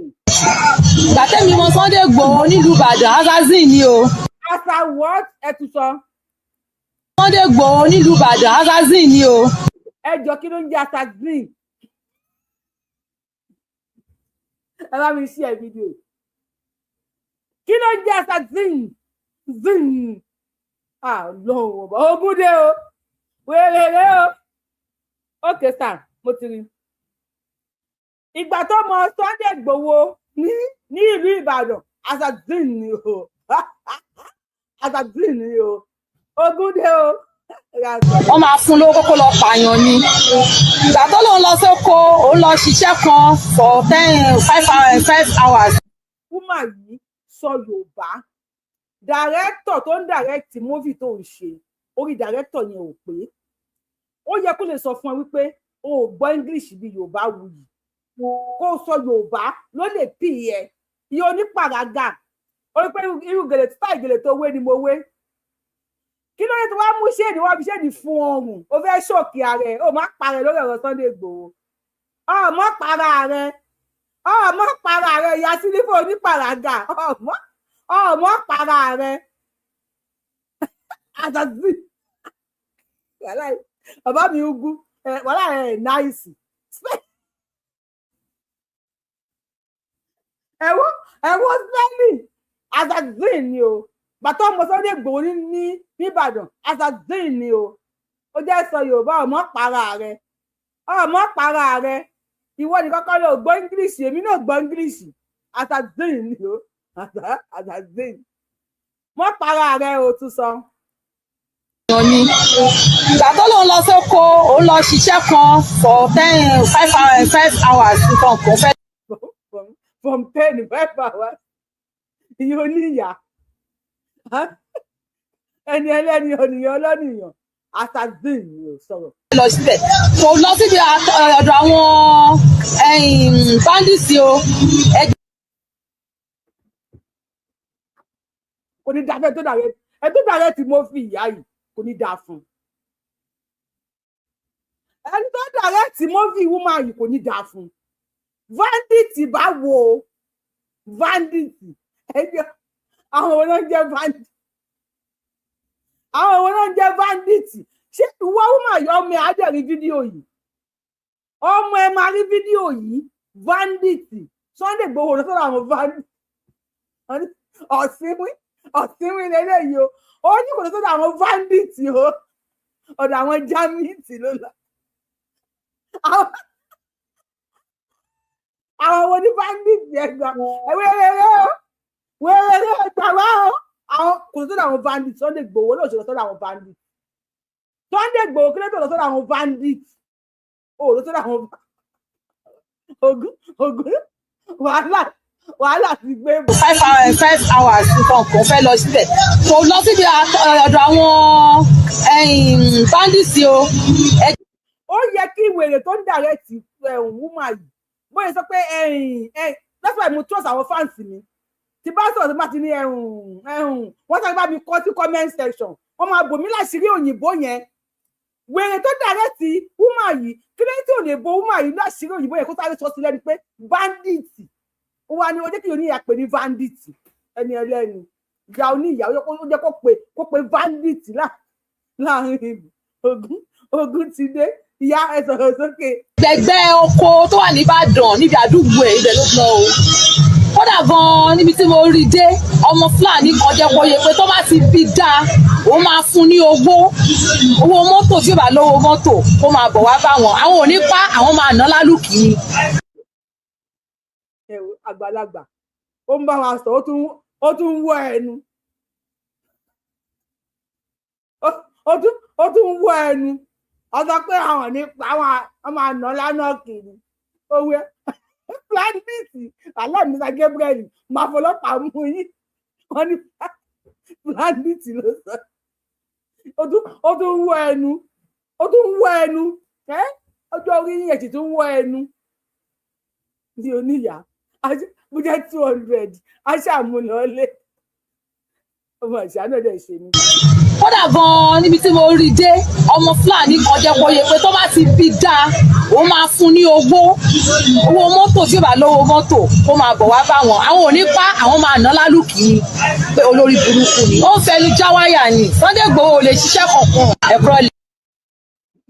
Ìgbà tẹ́mi mọ Sunday Igboho nílùú Ìbàdàn, assassin ni o. Asa what? Ẹ tún sọ. Sunday Igboho nílùú Ìbàdàn, assassin ni o. Ẹ jọ, kí ló ń jẹ́ assassin? Ẹ bá mi share fídíò. Kí ló ń jẹ́ assassin? Zin. Ah, lọ́wọ́ ọba ogun dé o, wèrè rè o. Okay sir, mo ti rí. Ìgbà tó mọ Sunday Igboho ní ìlú Ìbàdàn, assassin ni o, assassin ni o, ogun dé o. Wọ́n máa fún lówó kókó lọ pààyàn ni. Ìgbà tó lóun lọ sóko, òun lọ ṣiṣẹ́ kan for 5 hours. Woman yìí sọ Yorùbá. Director tó ń direct movie tó ń ṣe, orí director yẹn ò pé. Ó yẹ kó lè sọ fún ẹ wípé o ò gbọ́ English bí Yorùbá wuyì, kó o sọ Yorùbá ló lè pì ẹ. Iye onípàràgà ó rí pé irú gèlè tó táì gèlè tó wé ni mo wé. Kí ló dé tó wá mú ṣéèdì wá fi ṣéèdì fún ọrùn? Ó fẹ́ ṣòkè ara ẹ̀, ó má parẹ́ lórí ọ̀rọ̀ Sunday Igboho. Ọ mọ́ para rẹ, ọ mọ́ para rẹ, ìyá sílífò onípàràgà, ọ mọ́ para rẹ. Àtàtì wàhálà bàbá mi ugu wàhálà ẹ nice. Ẹ̀wọ́ ẹ̀wọ́ spelling assassin ni o. Bàtà ọmọ Sunday Igboho ní nìbàdàn, assassin ni o. Ó jẹ́ sọ Yorùbá, ọmọ para rẹ, ọmọ para rẹ. Ìwọ ni kọ́kọ́ ló gbọ́ English, èmi náà gbọ́ English. Assassin ni o, assassin. Mọ́ para rẹ o, tún sọ. Ni ìgbà tó lóun lọ sóko, òun lọ ṣiṣẹ́ kan for 10 5 hours nǹkan kan fẹ́. From 10 5 hours, iye oníyà ẹni ẹlẹ́ni ònìyàn ọlọ́nìyàn, assassin ni o sọ̀rọ̀. Lọ síbẹ̀, kò lọ síbi ọ̀dọ̀ àwọn bandits o. Kò ní dáa fẹ́ tó dàrẹ́ ẹ tó dàrẹ́ tí mo fi ìyá yìí, kò ní dáa fún ẹni tó dàrẹ́ tí mo fi woman yìí, kò ní dáa fún bandit. Bá wo bandit ẹni, àwọn òun náà ń jẹ́ bandit, àwọn òun náà ń jẹ́ bandit. Ṣé ìwọ woman yìí, ọmọ ẹ á dẹ̀ rí fídíò yìí, ọmọ ẹ máa rí fídíò yìí. Bandit Sunday Igboho lọ sọ́dọ̀ àwọn bandit, ọ̀sìnwín ọ̀sìnwín lélẹ́yìí o. Ó ní kò lọ sọ́dọ̀ àwọn bandit o, ọ̀dọ̀ àwọn jámìtì ló lọ. Àwọn wo ní bandit? Ẹgbà wẹ́rẹ́rẹ́ o, wẹ́rẹ́rẹ́ ẹgbà wá o. Àwọn kò sọ́dọ̀ àwọn bandit. Sunday Igboho náà ṣe lọ sọ́dọ̀ àwọn bandit. Sunday Igboho, kí ló tó lọ sọ́dọ̀ àwọn bandit? Ó lọ sọ́dọ̀ àwọn ogun ogun. Wàhálà, wàhálà ti gbé bọ̀. 5 hours, 5 hours nǹkan kan fẹ́ lọ síbẹ̀. Kò lọ síbi ọ̀dọ̀ àwọn bandits o. Ó yẹ kí wèrè tó ń direct woman yìí, bóyá sọ pé ẹ̀hìn ẹ̀hìn. That's why mo trust àwọn fans mi. Tí bá sọ̀rọ̀, tó bá ti ní ẹ̀hùn ẹ̀hùn, wọ́n sáré bá mi kọ sí comment section, wọ́n máa bò mí láṣìírí òyìnbó yẹn. Wèrè tó direct woman yìí, kí ló tí ò lè bo woman yìí láṣìírí òyìnbó yẹn, kó sáré sọ sí lẹ́nu pé bandit? Ó wá ní ó jẹ́ kí oníyà pè ní bandit. Ẹni ẹlẹ́ni, ìyá oníyà, ó jẹ́ kó pe bandit láàrin ogun. Ogun ti dé. Ìyá, ẹ sọ̀rọ̀ sókè. Gbẹgbẹ oko tó wà nìbàdàn, níbi àdúgbò ẹ, ibẹ̀ ló lọ o. Kódà gan-an, níbi tí mo rí dé, ọmọ Fúlàní kan jẹ́ kó yẹ pé tó bá ti bí dáa, òun máa fún ní owó mọ́tò. Tí ó bá lówó mọ́tò, kó máa bọ̀ wá bá wọn. Àwọn ò ní pa, àwọn máa ná lálùkì ni. Ẹ wo àgbàlagbà, ó ń bá wa sọ, ó tún ń wọ ẹnu, ó tún ń wọ ẹnu. Ó sọ pé àwọn nípa àwọn máa ná lánàá kiri owó bandit. Aláàmísà Gabriel máa fọlọ́pàá mú yín. Wọ́n ní bandit ló sọ. Ó tún ń wọ ẹnu, ó tún ń wọ ẹnu. Ọjọ́ orí yín ẹ̀ sì tún ń wọ ẹnu ní oníyàá. Bó jẹ́ 200, á ṣàmúlọ́lé ọmọ ìṣá náà dẹ̀ ṣe mí. Kódà gan-an, níbi tí mo rí dé, ọmọ Fúlàní kan jẹ́ kó yẹ pé tó bá ti bí dáa, òun máa fún ní owó mọ́tò. Tí ó bá lówó mọ́tò, kó máa bọ̀ wá bá wọn. Àwọn ò ní pa, àwọn máa ná lálùkì ni, pé olórí burúkú ni. Ó ń fẹnu já wáyà ni. Sunday Igboho ò lè ṣiṣẹ́ kankan ẹ̀kọ́.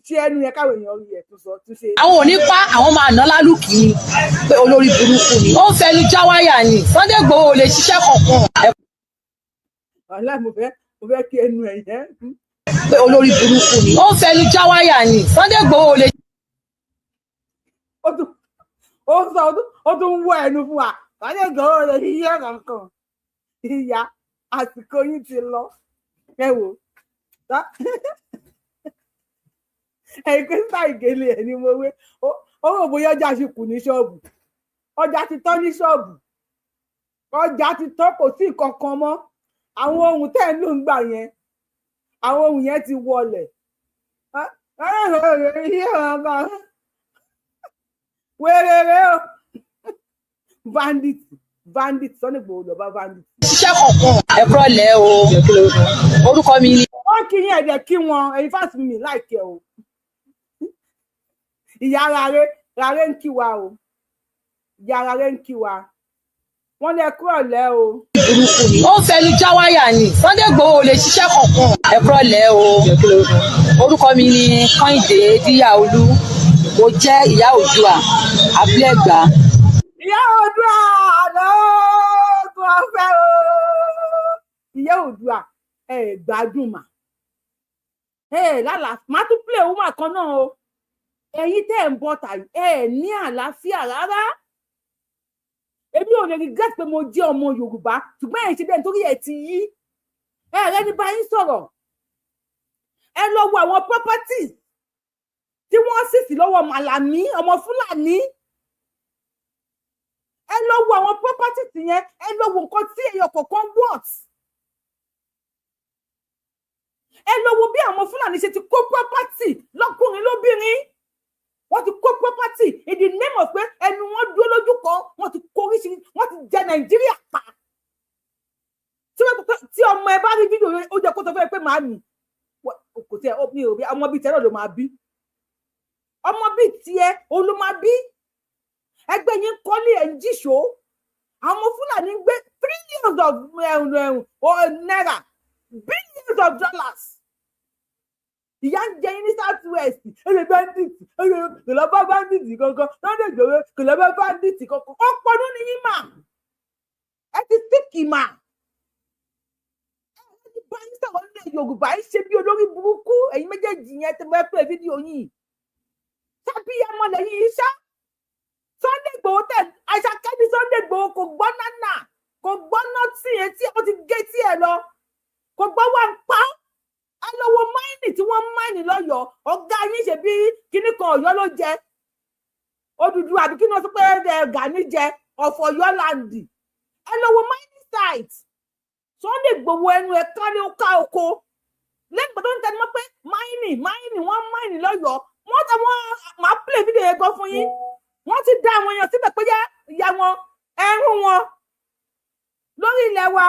Ṣé ẹnu yẹn káwọn èèyàn rí ẹ tó sọ tó ṣe. Àwọn ò ní pa, àwọn máa ná lálùkì ni, pé olórí burúkú ni. Ó ń fẹnu já wáyà ni. Sunday Igboho ò lè ṣiṣẹ́ kankan. Wàhálà, mo fẹ́ kí ẹnu ẹ yẹn. Pé olórí burúkú ni. Ó ń fẹnu já wáyà ni. Sunday Igboho ò lè. Ó tún ó sọ, ó tún ń wọ ẹnu fún wa. Sunday Igboho lè ṣiṣẹ́ kankan. Ìyá, àsìkò yín ti lọ. Ẹ wò, ẹ̀yin pé sáà ìgélé ẹ̀ ni mo wé. Ó rò bóyá ọjà ṣì kù ní ṣọ́ọ̀bù. Ọjà ti tán ní ṣọ́ọ̀bù, ọjà ti tán, kò sí nǹkan kan mọ́. Àwọn ohun tẹ́ ń lò ń gbà yẹn, àwọn ohun yẹn ti wọlẹ̀. Wéréré o, bandit, bandit. Sunday Igboho lọ bá bandit. Ṣiṣẹ́ kankan ẹ̀kọ́ lẹ́ o. Orúkọ mi ni. Wọ́n kí yín, ẹ̀jẹ̀ kí wọn. Ẹ̀yin fans mi láìkẹ́ o. Ìyá rárẹ rárẹ ń kí wa o. Ìyá rárẹ ń kí wa. Wọ́n lẹ kúrò lẹ́ o. Burúkú ni. Ó ń fẹnu já wáyà ni. Sunday Igboho ò lè ṣiṣẹ́ kankan ẹ̀kọ́ lẹ́ o. Orúkọ mi ni Kẹ́hìndé Díyàolú. Mo jẹ́ ìyá Oòduà, Abúlé Ẹ̀gbá. Ìyá Oòduà lóògùn ọ̀fẹ́ o. Ìyá Oòduà, ẹ gbádùn mà ẹ lálàá. Má tún play woman kan náà o. Ẹ̀yin tẹ́ ẹ̀ ń bọ̀ tàyí, ẹ ní àlàáfíà rárá. Èmi ò lè regret pé mo jẹ́ ọmọ Yorùbá, ṣùgbọ́n ẹ̀ ṣe bẹ́ẹ̀ nítorí ẹ̀ ti yí ẹ rẹ ní bá yín sọ̀rọ̀. Ẹ lọ wo àwọn properties tí wọ́n sì sí lọ́wọ́ Màlàmí, ọmọ Fúlàní. Ẹ lọ wo àwọn properties yẹn. Ẹ lọ wo nǹkan tí èèyàn kọ̀ọ̀kan worth. Ẹ lọ wo bí àwọn Fúlàní ṣe ti kó property lọ́kùnrin lóbìnrin. Wọ́n ti kó property in the name of pé ẹnu wọn dúró lójú kan. Wọ́n ti kó oríṣiríṣi, wọ́n ti jẹ Nàìjíríà pa. Tí ọmọ ẹ bá rí fídíò, ó jẹ́ kó sọ fún ẹ pé màámi kò tiẹ̀ mi ò bí ọmọ bíi tiẹ̀ náà ló máa bí. Ọmọ bíi tiẹ̀ òun ló máa bí. Ẹgbẹ́ yín kọ́lé, ẹ̀ ń jíṣó. Àwọn Fúlàní ń gbé trillions of naira, billions of dollars. Ìyà ń jẹ yín ní South West. Ẹyẹ bandit, ẹyẹ kò lọ bá bandit kankan. Sunday Igboho kò lọ bá bandit kankan. Ó pọnú ní yín mà. Ẹ ti síkì mà. Ẹ ti bá yín sọ̀rọ̀ nílẹ̀ Yorùbá. Ẹ ṣe bí olórí burúkú. Ẹ̀yin méjèèjì yẹn ti bá pè fídíò yìí sábíyamọ lẹ́yìn iṣẹ́ Sunday Igboho tẹ àṣàkẹ́ni. Sunday Igboho kò gbọ́ nánà, kò gbọ́ nọ́tì. Etí ó ti gé tí ẹ lọ. Kò gbọ́ wà ń pa. Ẹ lọ wo mine tí wọ́n mine lọ́yọ̀ọ́. Ọ̀gá yín ṣe bí kinní kan Ọ̀yọ́ ló jẹ, Odùduwà àbí kí ni wọ́n sọ pé Gani jẹ of Ọ̀yọ́ land. Ẹ lọ wo mining site. Sunday Igboho, ẹnu ẹ kárí, ó ká oko lẹ́yìn tó ń tẹnu mọ́ pé mine, mine, wọ́n mine lọ́yọ̀ọ́. Wọ́n tẹ wọ́n máa play video yẹn gan fún yín. Wọ́n ti dá àwọn èèyàn síbẹ̀ pé yá ìyá wọn ẹrú wọn lórí ilẹ̀ wa.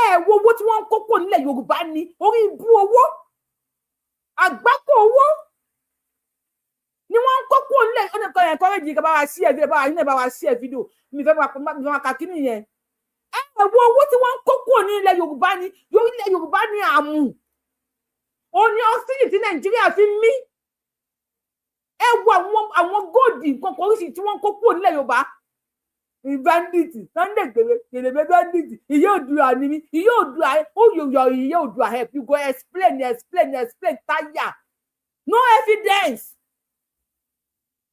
Ẹ wo owó tí wọ́n ń kó kò nílẹ̀ Yorùbá ní orí ibú owó, àgbákò owó ni wọ́n ń kó kò nílẹ̀. Ọ̀nà kan yẹn kọ́rẹ́jì kan bá wa share video, bá wa yín, bá wa share video mi fẹ́ máa ka kíní yẹn. Ẹ wo owó tí wọ́n ń kó kò ní ilẹ̀ Yorùbá ní ilẹ̀ Yorùbá ní àmù ó ní oxygen tí Nàìjíríà fi ń mí. Ẹ wo àwọn gold, nǹkan kan oríṣi tí wọ́n ń kó kúrò nílẹ̀ Yorùbá. Bandit Sunday Igboho, kèlèbé bandit. Ìyá Òdùà ni mí, ìyá Òdùà. Who you, your ìyá Òdùà help? You go explain, explain, explain tire. No evidence,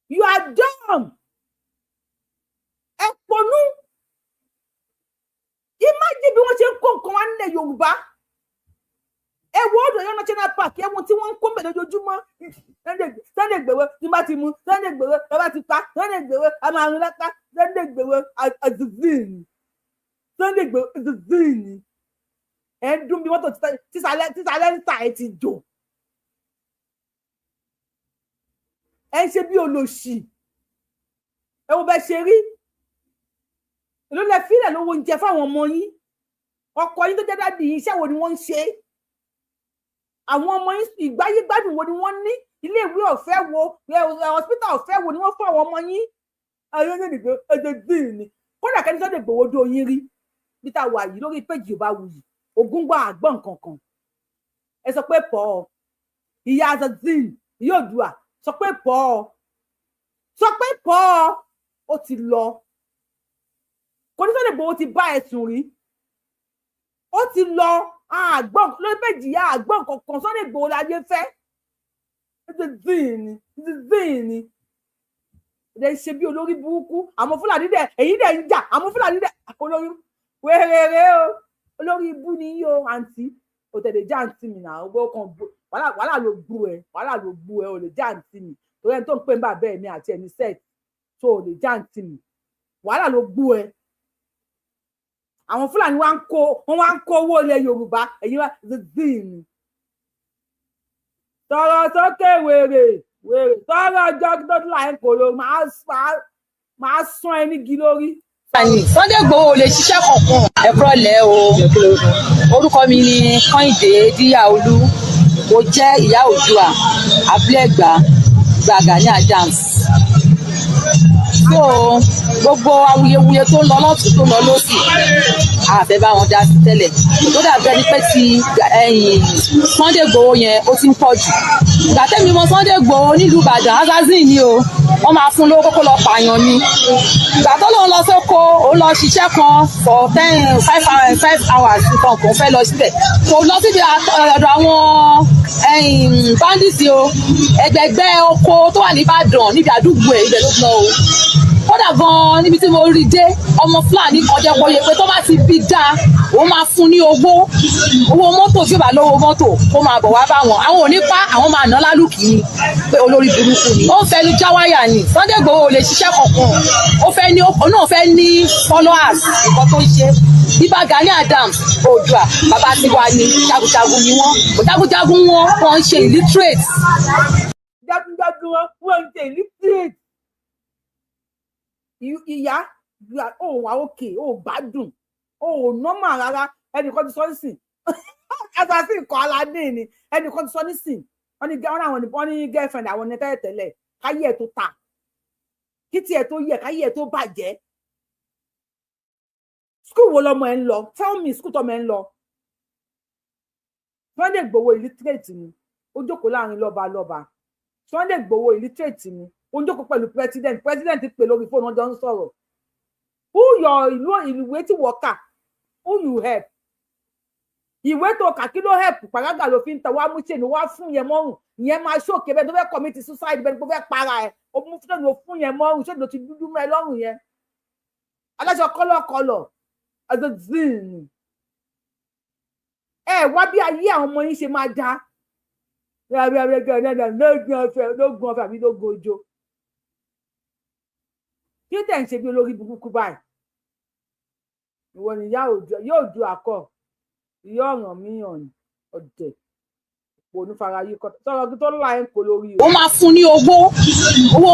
you are dumb. Ẹ ponú. Imagine bí wọ́n ṣe ń kó nǹkan wá nílẹ̀ Yorùbá. Ẹ wo ọdọ Ọ̀yọ́ National Park, ẹ wo tí wọ́n ń kó mbẹ lójoojúmọ́. Sunday Igboho tí bá ti mú Sunday Igboho, ẹ bá ti pa Sunday Igboho, a máa rún lápá. Sunday Igboho azizin, Sunday Igboho azizin. Ẹ ń dún bí mọ́tò tísàlẹ̀ ń ta ẹ ti jò. Ẹ ń ṣe bí olòṣì. Ẹ wo bẹ ṣe rí. Èló lẹ fílẹ̀ lówó oúnjẹ fáwọn ọmọ yín? Ọkọ yín tó jẹ́ daddy yín, iṣẹ́ wo ni wọ́n ń ṣe? Àwọn ọmọ yín, ìgbáyé gbádùn wo ni wọ́n ní? Iléèwé ọ̀fẹ́ wo, hospital ọ̀fẹ́ wo ni wọ́n fún àwọn ọmọ yín? Ayé ní ìgbé ẹjẹ dín ní kódà kẹ́ni Sunday Igboho dó yín rí bí tá a wà yìí lórí péjì Yorùbá Wuyì Ògúngbà àgbọ̀n kankan. Ẹ sọ pé pọ̀ ìyá azazin, ìyá Òdùà, sọ pé pọ̀, sọ pé pọ̀. Ó ti lọ, kò ní Sunday Igboho ti bá ẹ̀sùn rí. Ó ti lọ àgbọ̀n lórí péjì yá àgbọ̀n kankan. Sunday Igboho láyé fẹ́. Zin zin ni ẹ ṣe bí olórí burúkú. Àwọn Fúlàní dẹ, èyí dẹ ń jà àwọn Fúlàní dẹ olórí wéréré o. Olórí ibú ni yí o. Àǹtí o tẹ̀lé já àǹtí mi náà. Owó kan wàhálà ló gbú ẹ, wàhálà ló gbú ẹ. O lè já àǹtí mi torí ẹni tó ń pè ń bà bẹ́ẹ̀ mi àti ẹni set tó o lè já àǹtí mi. Wàhálà ló gbú ẹ. Àwọn Fúlàní wa ń kó, wọn wá ń kó owó ilẹ̀ Yorùbá. Èyí wá zin sọ̀rọ̀ sókè wèrè wèrè sọ̀rọ̀ jọ́gídọ́dún láì kò ló máa sán ẹ nígi lórí. Sunday Igboho ò lè ṣiṣẹ́ kankan. Ẹ kúrọ̀lẹ́ o. Orúkọ mi ni Kẹ́hìndé Díyàolú. Mo jẹ́ ìyá Oòduà, Abúlé Ẹ̀gbá, Ìbà Gani Adams. So gbogbo awuyewuye tó ń lọ lọ́tún, tó ń lọ lọ́sì, a fẹ́ bá wọn dá sí tẹ́lẹ̀. Tó dàbí ẹni pé ti ẹ̀yìn Sunday Igboho yẹn, ó ti ń pọ̀ jù. Ìgbà tẹ́mi mọ Sunday Igboho nílùú Ìbàdàn, assassin ni o. Wọ́n máa fún lówó kókó lọ pààyàn ni. Ìgbà tó lóun lọ sóko, òun lọ ṣiṣẹ́ kan for 10, 5 hours, 5 hours nǹkan kò fẹ́ lọ síbẹ̀. Kò lọ síbi ọ̀dọ̀ àwọn bandits o. Ẹgbẹ̀gbẹ́ oko tó wà ní Ìbàdàn níbi àdúgbò ẹ̀, ibẹ̀ ló lọ o. Kódà gan-an níbi tí mo rí dé, ọmọ Fúlàní kan jẹ́ kó yẹ pé tó bá ti bí dáa, òun máa fún ní owó, owó mọ́tò. Tí ó bá lówó mọ́tò, kó máa bọ̀ wá bá wọn. Àwọn ò ní pa, àwọn máa ná lálùkì ni pé olórí burúkú ni. Ó ń fẹnu já wáyà ni. Sunday Igboho ò lè ṣiṣẹ́ kankan. Ó fẹ́ ní, òun náà fẹ́ ní followers. Nǹkan tó ń ṣe, Ìbà Gani Adams, Oòduà bàbá tiwa ni. Jagunjagun ni wọ́n. Jagunjagun wọn, wọ́n ń ṣe illiterate. Jagunjagun wọn, wọ́n ń ṣe illiterate. Ìyá ò wà òkè, ò gbádùn, ò normal rárá. Ẹnìkan ti sọ nísìn, assassin kọ́ aládé ni. Ẹnìkan ti sọ nísìn, wọ́n ní wọ́n àwọn wọ́n ní girlfriend àwọn ní tẹ́lẹ̀ tẹ́lẹ̀, káyé ẹ̀ tó ta kí tiẹ̀ tó yẹ, káyé ẹ̀ tó bàjẹ́. School wo lọmọ ẹ̀ ń lọ? Tell me school tọmọ ẹ̀ ń lọ. Sunday Igboho illiterate ni. Ó jókòó láàrin lọ́ba lọ́ba. Sunday Igboho illiterate ni. Ó ń jókòó pẹ̀lú president. President pè lórí fóònù, wọn jọ ń sọ̀rọ̀. Who your ìlú ìwé tí wọ́n kà, who you help? Ìwé tó kà, kí ló help? Pàrágà ló fi ń ta. Wá mú chain wá fún yẹn mọ́rùn, ìyẹn máa ṣòkè bẹ́ẹ̀ tó fẹ́ commit suicide, bẹ́ẹ̀ tó fẹ́ para ẹ̀. Ó mú chain fún yẹn mọ́rùn, chain ló ti dúdú mọ́ ẹ lọ́rùn yẹn. Aláṣọ kọ́lọ̀kọ́lọ̀ azazin. Ẹ wá bí ayé àwọn ọmọ yín ṣe máa dá lóògùn ọ̀fẹ́, lóògùn ọ̀fẹ́ àbí lóògùn ojo. Kí tẹ̀ ń ṣe bí olórí burúkú báyìí? Ìwọ ni ìyá òjò yóò du àkọ ìyá ọ̀ràn míyàn ni ọ̀dẹ̀ òní fara yí kọ sọ̀rọ̀ kí tó láì ń kó lórí o. Ó máa fún ní owó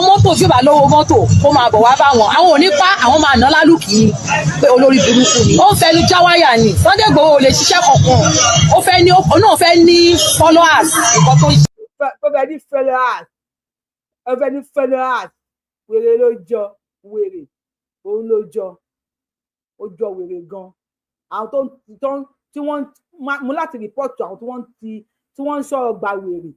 mọ́tò, tí ó bá lówó mọ́tò kó máa bọ̀ wá bá wọn. Àwọn ò ní pa, àwọn máa ná lálùkì ni pé olórí burúkú ni. Ó ń fẹnu já wáyà ni. Sunday Igboho ò lè ṣiṣẹ́ kankan. Ó fẹ́ ní, ó náà fẹ́ ní followers, nǹkan tó ń ṣe. Ó fẹ́ ní followers, ó fẹ́ ní followers. Wèrè ló jọ, wèrè òun ló jọ, ó jọ wèrè gan. Àwọn tó tí wọ́n mú láti report, àwọn tí wọ́n ti tí wọ́n ń sọ̀rọ̀ gba wèrè,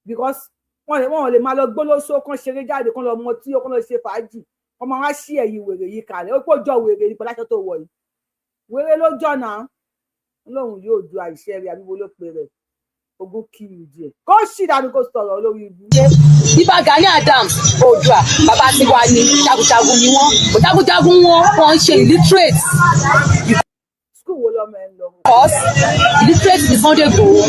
because wọ́n lè máa lọ gbólóṣó, kán ṣeré jáde, kán lọ mọtí, kán lọ ṣe fàájì, wọ́n máa wá sí ẹ̀yìn wèrè yìí kalẹ̀. Ó pọ̀ jọ wèrè ní pẹ̀lú aṣọ tó wọ̀ yìí. Wèrè ló jọ náà. Lóun yóò ju àìṣe rẹ̀ àbí wo ló pe rẹ̀ ogún kí ìdí ẹ̀ kó sì dànù, kó sọ̀rọ̀ lórí ibú. Ìbà Gani Adams, Oòduà bàbá tiwa ni, jagunjagun ni wọ́n. Jagunjagun wọn, wọ́n ń ṣe illiterate. School wo lọmọ ẹ ń lọ? Because illiterate ni Sunday Igboho.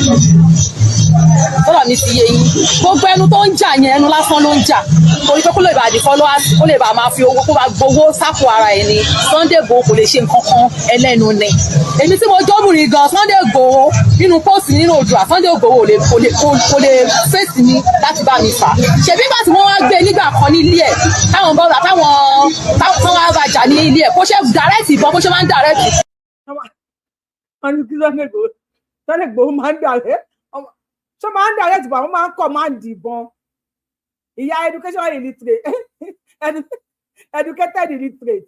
Sọ́dọ̀ mi ti yé yín, gbogbo ẹnu tó ń jà yẹn, ẹnu lásán ló ń jà, torí pé kó lè bá di followers, kó lè bá máa fi owó, kó bá gbowó sápò ara ẹ̀ ni. Sunday Igboho kò lè ṣe nǹkan kan, ẹlẹ́nu ni. Èmi tí mo jọ́bùnrin gan, Sunday Igboho nínú post nínú Oòduà, Sunday Igboho kò lè fèsì mi láti bá mi fà. Ṣèbí nígbà tí wọ́n wá gbé nígbà kan ní ilé ẹ̀, táwọn bọ́ọ̀lù àtàwọn táwọn wá bàjá ní ilé ẹ̀, kó ṣe direct ìbọn, bó ṣe máa ń direct. Wọ́n ní kí Sunday Igboho, Sunday Igboho máa ń direct, ṣé máa ń direct ìbọn? Àwọn máa ń command ìbọn. Ìyá education illiterate, educated illiterate,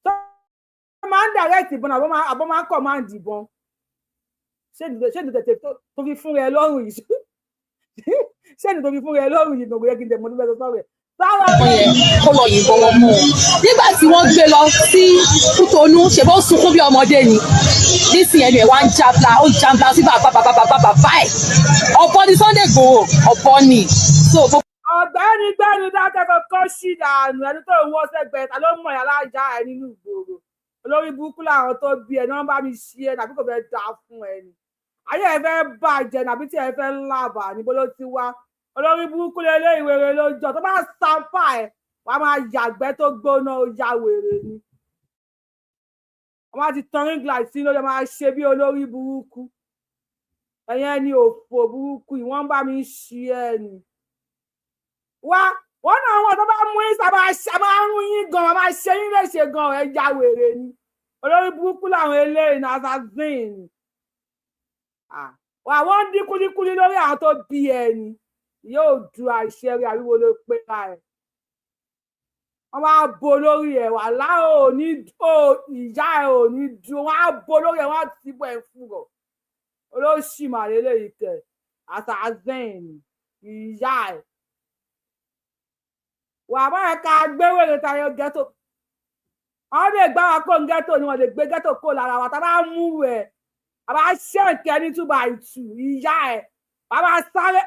ṣé máa ń direct ìbọn àbọ̀ máa ń command ìbọn? Ṣé ní tètè tó fi fún rẹ lọ́rùn yìí? Ṣé ní tó fi fún rẹ lọ́rùn yìí? Gbogbo yẹ kí n tẹ̀ mọ́ tó fẹ́ sọ sọ́rọ̀ ẹ̀. Yẹn kó lọ yìnbọn wọn mú un. Nígbà tí wọ́n gbé lọ sí Kútọ̀nù, ṣe bó sunkún bí ọmọdé ni. Nísìnyẹn ẹnu ẹ̀ wá ń jabla, ó ń jabla sí bàbá bàbá bàbá bàbá ẹ̀. Ọ̀bọ ni Sunday Igboho, ọ̀bọ ni. So Ọ̀gbẹ́ni gbẹ́ni dákẹ́ kọ́kọ́ sí dànù. Ẹni tó ń wọ́ sẹ́gbẹ̀ẹ́ ta ló mọ̀ yàrá ìyá ẹ nínú ìgboro? Olórí burúkú làwọn tó bí ẹ ní wọ́n bá mi ṣí ẹ, tàbí kò fẹ́ dà fún ẹ ni, ayé ẹ fẹ́ bàjẹ́, tàbí tí ẹ fẹ́ lábà níbo ló ti wá? Olórí burúkú lélẹ́, ìwèrè ló jọ. Tó bá sàǹfà ẹ, wàá máa yàgbẹ́ tó gbóná. Ó ya wèrè ni. Wọ́n máa ti tan ring light sí lórí, máa ṣe bí olórí burúkú. Ẹ̀yẹn ni òfò burúkú yìí, wọ́n bá mi ṣí ẹ ni. Wá wọn náà, wọn tó bá mú yín sábà máa ń rún yín gan, máa ṣe yín léṣe gan. Ẹ ya wèrè ni. Olórí burúkú làwọn eléyìí ní assassin. Wà wọ́n dín kúlíkúlí lórí àwọn tó bí ẹ ni. Yóò du àìṣe rẹ àbíwo ló pé ra ẹ? Wọ́n máa bo lórí ẹ, wà láò ní ìyá ẹ ò ní dúró. Wọ́n á bo lórí ẹ, wọ́n á ti bọ ẹ fún ọ. Olóṣì màlélẹ ìkẹ assassin ìyá ẹ wà báyẹn ká gbé wèrè tayọ ghetto. Wọ́n lè gbá wa kó ń ghetto ni, wọ́n lè gbé ghetto kó lára wa. Tá a bá mú ẹ, a bá ṣẹ̀ǹkẹ́ ní 2 by 2 ìyá ẹ, bàbá sáré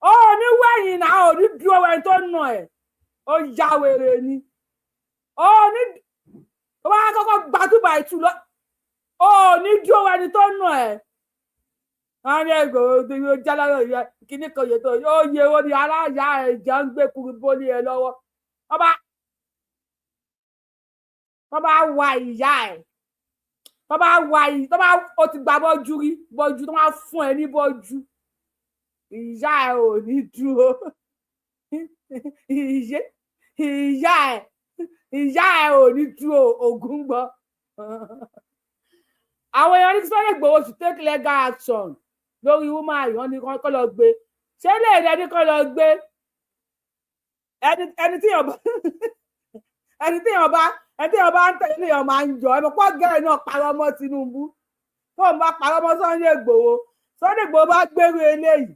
ó ní wẹ̀yìn náà, ò ní dúró ẹni tó nà ẹ̀. Ó ya wèrè ni. Ó ní tó bá kọ́kọ́ gba 2 by 2 lọ, ó ní dúró ẹni tó nà ẹ̀. Wọ́n ní ẹgbẹ̀rún tó yóò jálárò yẹ kíní kan yẹ tó yóò yẹ owó ní aláya ẹ̀ jẹ́ ń gbé kuru bólí ẹ lọ́wọ́. Wọ́n bá wa ìyá ẹ̀, tó bá wa ì tó bá o ti gba bọ́jú rí bọ́jú, tó máa fún ẹ ní bọ́jú, ìyá ẹ ò ní dúró. Ìyá ẹ ò ní dúró. Ògùn gbọ́. Àwọn èèyàn ní kí Sunday Igboho to take legal action lórí woman yìí. Wọ́n ní kó lọ gbé. Ṣé lè rẹ ní kó lọ gbé ẹni tí èèyàn bá ń tẹ̀lé èèyàn máa ń jọ ẹ mọ̀ pọ́ gẹ́rẹ́ náà parọ́ mọ́ Tinubu, tó ń bá parọ́ mọ́ Sunday Igboho. Sunday Igboho bá gbérú eléyìí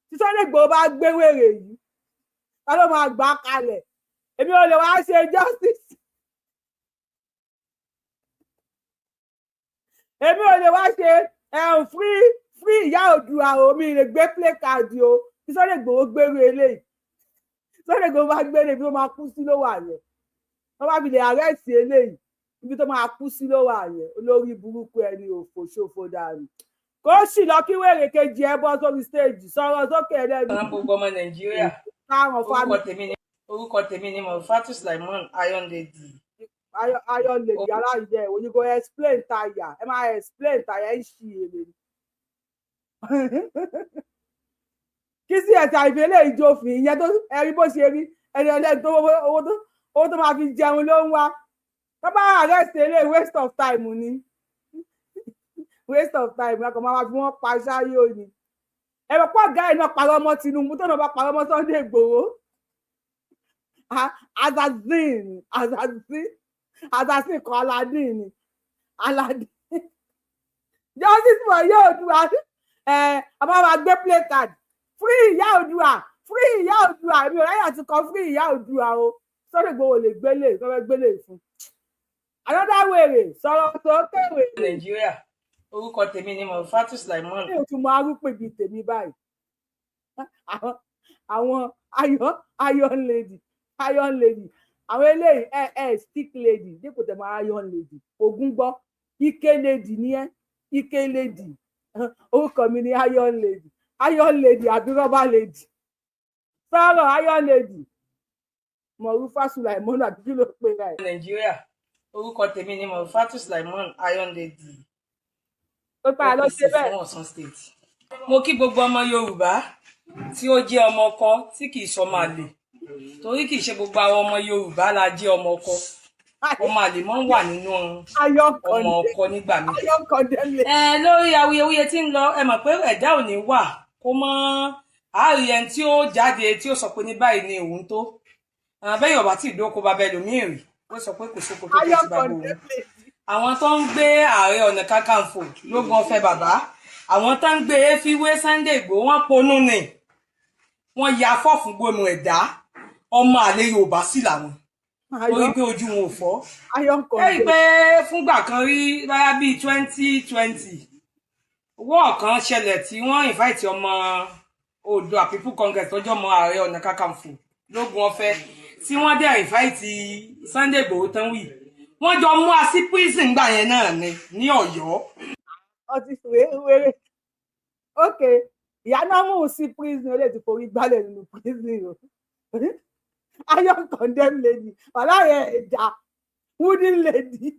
tí Sunday Igboho bá gbé wèrè yìí, ta ló máa gbà kalẹ̀? Èmi ò lè wá ṣe justice, èmi ò lè wá ṣe free free ìyá Oòduà o. Mi lè gbé play card o. Tí Sunday Igboho gbérú eléyìí, Sunday Igboho bá gbére, bí ó máa kú sí ló wà yẹn. Wọ́n bá fi lè arrest eléyìí, Ibi tó máa kú sí ló wà yẹn. Olórí burúkú ẹni, òfò ṣòfò dànù, kó sì lọ kí wèrè kejì ẹ bọ́ sórí stage, sọ̀rọ̀ sókè ẹlẹ́nu. Ọ̀ràn gbogbo ọmọ Nàìjíríà. Káwọn Orúkọ tèmi ni, orúkọ tèmi ni Mọ̀fátù Sulaimon, Iron Lady. Iron Lady aláìjẹ ìwò, you go explain tire. Ẹ máa explain tire, ẹ ń ṣì èrè ni. Kí sí ẹ̀sìn àìfẹ́lẹ́ ìjòfin ìyẹn tó ẹrí bó ṣe rí ẹni ẹlẹ́ni tó owó tó máa fi jẹun ló ń wá. Tó bá arrest eléyìí, waste of time ni, waste of time. Lákọ̀ máa fi wọ́n pa ṣáyé òní. Ẹ̀rọ pọ̀ ọ̀gá ẹ̀ náà parọ́ mọ́ Tinubu, tó náà bá parọ́ mọ́ Sunday Igboho. Assassin, assassin, assassin kan. Aladdin ni Aladdin. Justice for Ìyá Oòduà. Ẹ a máa ma gbé play card, free Ìyá Oòduà, free Ìyá Oòduà. Èmi ò ráyè àti kọ free Ìyá Oòduà o. Sunday Igboho lè gbélé kọ́ fẹ́ gbélé fún another wèrè. Sọ̀rọ̀ sókè, wèrè. Nàìjíríà, orúkọ tèmi ni Mọ̀fátù Sulaimon. Ní òtún arúpè bíi tèmi báyìí, àwọn iron lady, iron lady, àwọn eléyìí ẹ ẹ stick lady dípò tẹ̀ mọ́ iron lady. Ogun gbọ́, ike lady ní ẹ, ike lady. Orúkọ mi ni iron lady, iron lady àbí rubber lady. Sọ̀rọ̀, iron lady Mọ̀rúfà Sulaimon, àbí kí ló pe ra ẹ̀? Nàìjíríà, orúkọ tèmi ni Mọ̀fátù Sulaimon, Iron Lady. Ó pa lọ ṣe bẹ́ẹ̀. Fún Ọ̀ṣun State. Mo kí gbogbo ọmọ Yorùbá tí ó jẹ́ ọmọ ọkọ, tí kì í sọmọ àlè, torí kì í ṣe gbogbo àwọn ọmọ Yorùbá la jẹ́ ọmọ ọkọ. Ọmọ àlè máa ń wà nínú ọmọ ọkọ nígbà míì. Ẹ lórí awuyewuye tí ń lọ, ẹ mọ̀ pé ẹ̀dá ò ní wà kó mọ́ àárí ẹni tí ó jáde tí ó sọ pé ní báyìí ni òun tó bẹ́ẹ̀. Ọba tí ìdókò bàbá ẹlòmíì rí, ó sọ pé kò sóko tó tó ti bàbá òun. Àwọn tó ń gbé Ààrẹ Ọ̀nà Kakanfò lógun ọ̀fẹ́ bàbá, àwọn tó ń gbé fíwé Sunday Igboho, wọ́n ponú ni, wọ́n ya fọ́ọ̀fù gbónú ẹ̀dá. Ọmọ àlè Yorùbá sí làwọn, torí pé ojú wọn ò fọ́. Ẹ rí i pé fúngbà kan rí báyà bíi 2020, owó ọ̀kan ṣẹlẹ̀ tí wọ́n invite ọmọ Oòduà People Congress tọ́jú ọmọ Ààrẹ Ọ̀nà Kakanfò lógun ọ̀fẹ́, tí wọ́n dẹ̀ invite Sunday Igboho tán wì, wọ́n jọ mú a sí prison gbà yẹn náà ni ní Ọ̀yọ́. Ọtí wéré. Ok, ìyá náà mú un sí prison, ó lè ti forí gbálẹ̀ nínú prison o. Iron condemn lady, wàhálà yẹn ẹja wooden lady,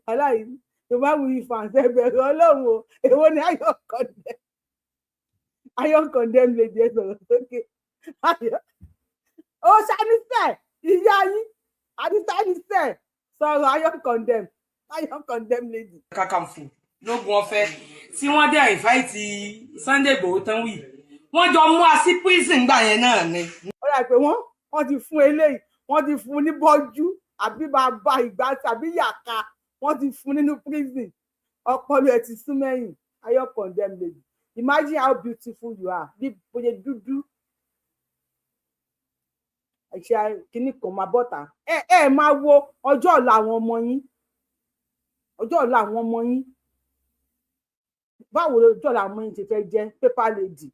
wàhálà yìí Yorùbá wuyi fans, ẹgbẹ̀rún Ọlọ́run o. Èwo ni iron condemn, iron condemn lady? Ẹ sọ̀rọ̀ sókè. Ó ṣàníṣe ìyá yín àti ṣàníṣe sọ̀rọ̀. Iron condemn, iron condemn lady. Kakanfò lógun ọ̀fẹ́ tí wọ́n dẹ̀ invite Sunday Igboho tán wì, wọ́n jọ mú a sí prison gbà yẹn náà ni. Ó dà pé wọ́n ti fún eléyìí, wọ́n ti fún ní bọ́jú àbí bàbá ìgbà tàbí yàká, wọ́n ti fún nínú prison. Ọpọlọ ẹ ti sún mẹ́yìn. Iron condemn lady, imagine how beautiful you are, bí bóyá dúdú ṣe kínní kan máa bọ́ta. Ẹ ẹ máa wo ọjọ́ ọ̀la àwọn ọmọ yín, ọjọ́ ọ̀la àwọn ọmọ yín. Báwo lọjọ́ ọ̀la àwọn ọmọ yín ti fẹ́ jẹ́? Paper lady,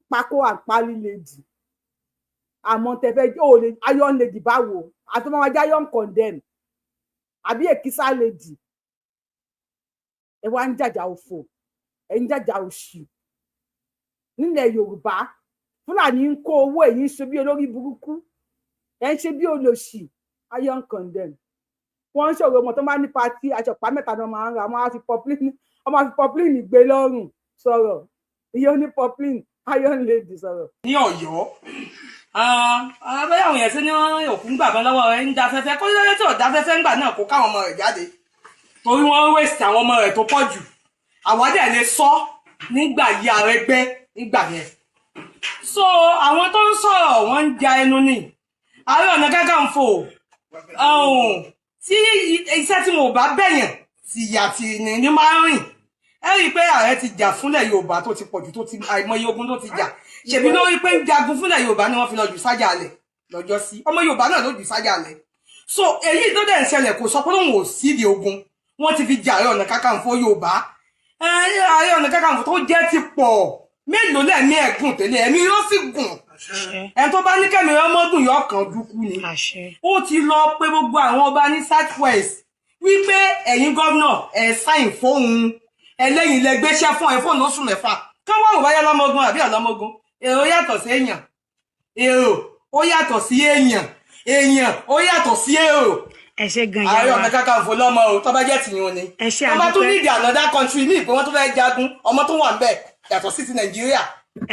pákó àpárí lady, àmọ́ tẹfẹ́ ó lè iron lady. Báwo àti ọmọ ajá iron condemn àbí èkísà lady? Ẹ wá ń jàjà òfò, ẹ ń jàjà òṣì nílẹ̀ Yorùbá. Fúlàní ń kó owó, èyí ń ṣe bí olórí burúkú, ẹ ń ṣe bí olòṣì. Iron condemn, wọ́n ń ṣòro ọmọ tó máa ní party, aṣọ ọ̀pá mẹ́ta náà máa ń ra, wọ́n á fi poplin, wọ́n máa fi poplin gbé lọ́rùn. Sọ̀rọ̀, iye oní poplin. Iron lady, sọ̀rọ̀. Ní Ọ̀yọ́, abẹ́rẹ́ àwọn èèyàn sí ní òkú ń gbàgbọ́n lọ́wọ́ rẹ̀ ń da fẹ́fẹ́ kó lóye tí ò da fẹ́fẹ́ ńgbà náà kó káwọn ọmọ rẹ̀ jáde, torí wọ́n waste àwọn ọmọ rẹ̀ tó pọ̀ jù. Àwa dẹ̀ lè sọ nígbà yí Arẹ́gbẹ́ nígbà yẹn. So àwọn tó ń sọ̀rọ̀, wọ́n ń ja ẹnu ni. Ààrẹ Ọ̀nà Kakanfò, tí iṣẹ́ tí wọn ò bá bẹ̀yàn tìyà tì ní máa ń rìn. Ẹ rí i pé ààrẹ ti jà fúnlẹ̀ Yorùbá tó ti pọ̀jù, tó ti àìmọye ogun tó ti jà. Ṣèbí lórí pé ń jagun fúnlẹ̀ Yorùbá ni wọ́n fi lọ jù sájà alẹ̀ lọ́jọ́ sí. Ọmọ Yorùbá náà ló jù sájà alẹ̀. So èyí tó dẹ̀ ń ṣẹlẹ̀, kò sọ pé òun ò sídìí ogun. Wọ́n ti fi jà Ààrẹ Ọ̀nà Kakanfò Yorùbá. Ààrẹ Ọ̀nà Kakanfò tó jẹ́ ti pọ̀. Mélòó lẹ́mí ẹ̀gùn tẹ́lẹ̀, ẹ̀mí yóò sì gùn. Ẹni tó bá ní kẹ́mi ọmọgùn yóò kàn dúkú ni. Ó ti lọ pé gbogbo àwọn ọba ní South West wípé ẹ̀yin gómìnà ẹ̀ sáìn fóun, ẹlẹ́yin lẹ gbéṣẹ́ fún ẹ fóun lóṣù mẹ́fà. Káwọn ò báyá lọ́mọogun àbí ọ̀lọ́mọogun. Èrò yàtọ̀ sí èèyàn, èrò ó yàtọ̀ sí èèyàn, èèyàn ó yàtọ̀ sí èrò. Ẹ ṣé gan ìyá Ààrẹ wa. Ọ̀nà Kakanfò lọ́mọ o, tó bá jẹ́ tìyún ni. Ẹ ṣé, Tó bá tún àdúpẹ́. nídìí another country ní ìpín wọn tó fẹ́ jagun, ọmọ tó wà ń bẹ̀ yàtọ̀ sí ti Nàìjíríà.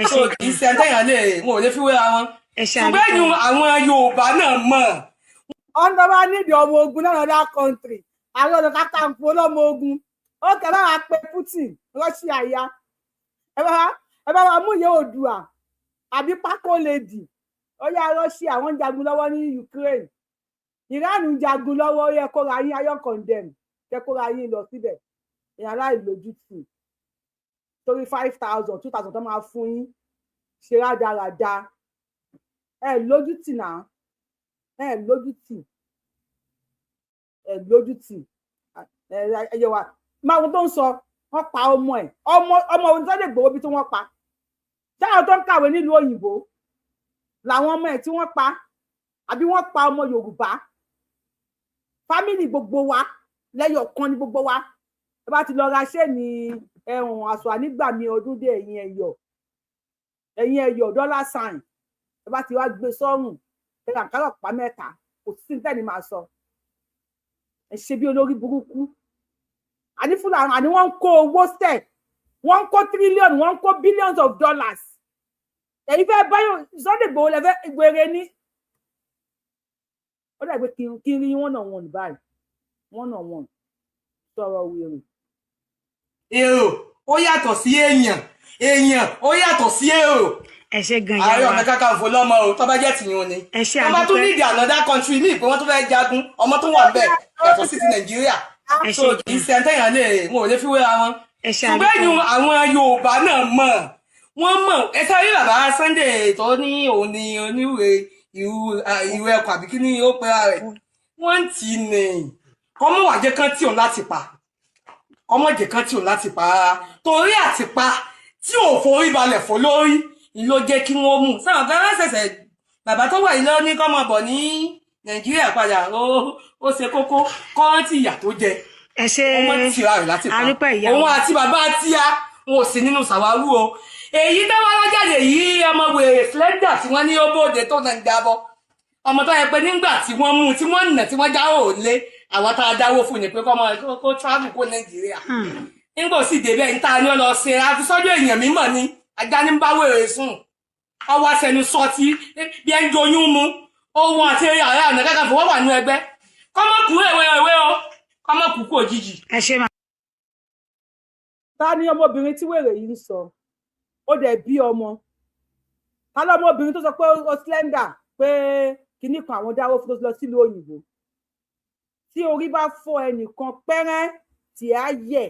Ẹ So ṣé kì í gan. ṣe ẹ̀ńtẹ̀yàn lè wọn ò lè fi wéra wọn. Ẹ ṣé, Ṣùgbọ́n àdúpẹ́. ẹ̀yìn àwọn Yorùbá náà mọ̀. Ọ̀nà bá nídìí ọmọ ogun náà another country, Ààrẹ Ọ̀nà Kakanfò lọ́mọ ogun. Ó kẹ́ bá wa pé Putin, Russia ya, ẹ bá wa mú ìyá Oòduà àbí pákó lady. Ó yá, Russia, wọ́n ń jagun lọ́wọ́ ní Ukraine, Iran ń jagun lọ́wọ́. Ó yẹ kóra yín iron condemn, kẹ́ kóra yín lọ síbẹ̀. Èèyàn aláìlójútì, torí 5,000, 2,000 tó máa fún yín, ṣe rádaràda. Ẹ lójútì náà, ẹ lójútì, ẹ lójútì. Ẹ ẹ yẹ wa máa wọn tó ń sọ. Wọ́n pa ọmọ ẹ, ọmọ ọmọ òun Sunday Igboho bí tí wọ́n pa. Táwọn tó ń kàwé nílùú òyìnbó làwọn ọmọ ẹ tí wọ́n pa, àbí wọ́n pa ọmọ Yorùbá? Family gbogbo wa lẹ́yọ̀ kan ní gbogbo wa. Ẹ bá ti lọ ra ṣé ní ẹ̀hún aṣọ ànígbàmí ọdún dé, ẹ̀yìn ẹ̀yọ̀, ẹ̀yìn ẹ̀yọ̀ dollar sign, ẹ bá ti wá gbé sọ́rùn, ẹ kà kárọ̀ pa mẹ́ta, kò sí ní tẹ́ni máa sọ. Ẹ ṣe bí olórí burúkú. Àní Fúlàní, àní wọ́n ń kó owó sẹ̀, wọ́n ń kó trillion, wọ́n ń kó billions of dollars. Èyí fẹ́ báyọ̀ Sunday Igboho lẹ́fẹ́ ìgbèrè ní. Ó dàgbé kí n rí one on one báyìí, one on one, sọ̀rọ̀ wèrè. Èrò ó yàtọ̀ sí èèyàn, èèyàn ó yàtọ̀ sí èrò. Ẹ ṣé gan ìyá Ààrẹ wa. Ọ̀nà Kakanfò lọ́mọ o, tó bá jẹ́ tìyún ni. Ẹ ṣé, Tó bá tún àdúpẹ́. nídìí another country ní ìpín wọn tó fẹ́ jagun, ọmọ tó wà ń bẹ̀ yàtọ̀ sí ti Nàìjíríà. Ẹ So ṣé kì í gan. ṣe ẹ̀ńtẹ̀yàn lè wọn ò lè fi wéra wọn. Ẹ ṣé, Ṣùgbọ́n àdúpẹ́. ẹ̀yìn àwọn Yorùbá náà mọ̀, wọ́n mọ̀. Ẹ sáré bàbá Sunday tó ní òun ní oníwèé ìrù ẹ̀kọ́ àbí kí ni ó pera rẹ̀, wọ́n ń tì í nì kọ́mọ wàjẹ́ kan tí òun láti pa, ọmọ jẹ́ kan tí òun láti pa rárá, torí àtìpa tí ò forí balẹ̀ fọ́ lórí ni ló jẹ́ kí wọ́n mú sáwọn kan ṣẹ̀ṣẹ̀. Bàbá tó wà yìí lọ ní kọ́ máa bọ̀ ní Nàìjíríà padà. Ó ṣe kókó kọ́rántì ìyà tó jẹ. Ẹ ṣé, Ọmọ tìra rẹ̀ láti pa. àdúpẹ́ ìyá Òun wa. àti bàbá tíá wọn ò sí nínú sàwárù o. Èyí táwọn alájáde yìí, ọmọ wèrè slender tí wọ́n ní ó bóde tó náà ń jábọ́, ọmọ tó yẹ pé nígbà tí wọ́n mú un, tí wọ́n nà, tí wọ́n jáwọ́ ò lé àwọn tá a dáwó fún ni pé kọ́ máa kó travel kó Nàìjíríà. Nígbà ó sì débẹ̀ níta ni ó lọ ṣe àti sọ́jọ́ èèyàn mímọ̀ ni ajá ní bá wèrè sùn, ọwọ́ aṣẹnu sọtí bí ẹni joyún mu. Òun àti Ààrẹ Ọ̀nà Kakanfò wọ́n wà nínú ẹgbẹ́. Kọ́mọkù ẹ̀wẹ̀ ẹ̀wẹ̀ o, kọ́mọkù kú òjijì. Ẹ ṣé mà. Ta ni ọmọbìnrin tí wèrè yìí ń sọ? Ó dẹ̀ bí ọmọ. Ta lọmọbìnrin tó sọ pé ó slender, pé kinní kan àwọn dáwó fún tó lọ sílùú òyìnbó? Tí orí bá fọ́ ẹnìkan pẹ́rẹ́, tí á yẹ̀,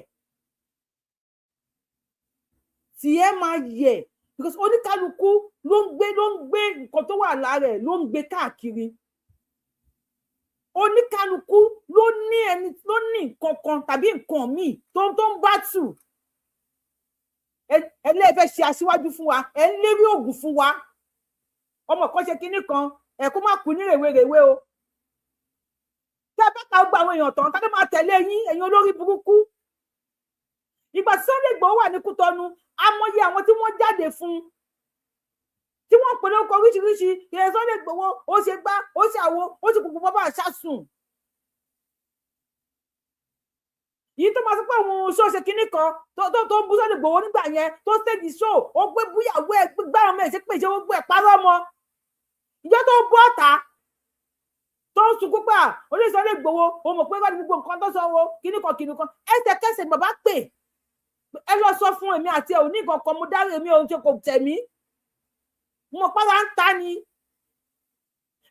tí ẹ máa yẹ̀, because oníkálukú ló ń gbé nǹkan tó wà lára ẹ̀, ló ń gbé káàkiri. Oníkálukú ló ní ẹni ló ní nǹkan kan tàbí nǹkan míì tó ń bá tù. Ẹ lè fẹ́ ṣe aṣíwájú fún wa, ẹ ń lérí oògùn fún wa. Ọmọ kan ṣe kinní kan, ẹ kó má kú ní rèwerèwe o. Tẹ́ ẹ bá ka gbogbo àwọn èèyàn tán, tá ló máa tẹ̀lé yín, ẹ̀yin olórí burúkú? Ìgbà tí Sunday Igboho wà ní Kútọ́nù, amọye àwọn tí wọ́n jáde fún un, tí wọ́n pè lórúkọ oríṣiríṣi. Ìyẹn Sunday Igboho, ó ṣe gbá, ó ṣe àwo, ó ṣe kùkù bàbá àṣàsùn yìí tó máa sọ pé òun ṣó ṣe kinní kan tó ń bú Sunday Igboho nígbà yẹn, tó stage show, ó gbé búyàwó ẹ, gbá ọmọ ẹ ṣe pé ṣe gbogbo ẹ parọ́ mọ́. Ìjọ tó bú ọ̀tá tó ń sunkún pé à olóyè Sunday Igboho, ó mọ̀ pé wọ́n ní gbogbo nǹkan tó sọ wo kinní kan kinní kan. Ẹsẹ̀kẹsẹ̀ bàbá pè ẹ lọ sọ fún èmi àti ẹ ò ní nǹkan kan. Mo dárí èmi òun ṣe kò tẹ̀mí mo pàrọ̀ ń ta ni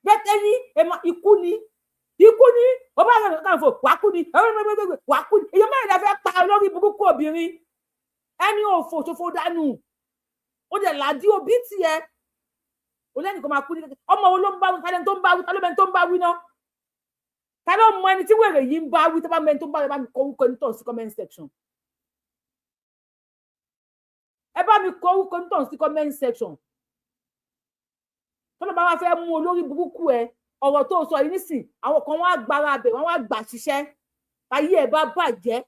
bẹ́ẹ̀ ni ikú ni, ikú ni. Ó bá rẹ̀ kàn fò wàá kú ni, wàá kú ni. Èyí mẹ́rin la fẹ́ pa olórí burúkú obìnrin ẹni òfò ṣòfò dànù. Ó dẹ̀ làdí òbí tiẹ̀ ó lẹ́nìkan máa kú ní kékeré. Ọmọ wo ló ń bá wí? Tálẹ́ tó ń bá wí? Tálẹ́ mẹ́ni tó ń bá wí náà? Ta ló mọ ẹni tí wèrè yìí ń bá wí? Tó bá mọ ẹni tó ń bá wí, bá mi kọ orúkọ ẹni tó ń sí comment section. Ẹ bá mi kọ orúkọ nítorí sí comment section. Tọ́lọ́ bá wá fẹ́ mú olórí burúkú ẹ, ọ̀rọ̀ tó sọ yìí nísìn, àwọn kan wọ́n á gbára abẹ, wọ́n á gbà ṣiṣẹ́. Ayé ẹ bá bàjẹ́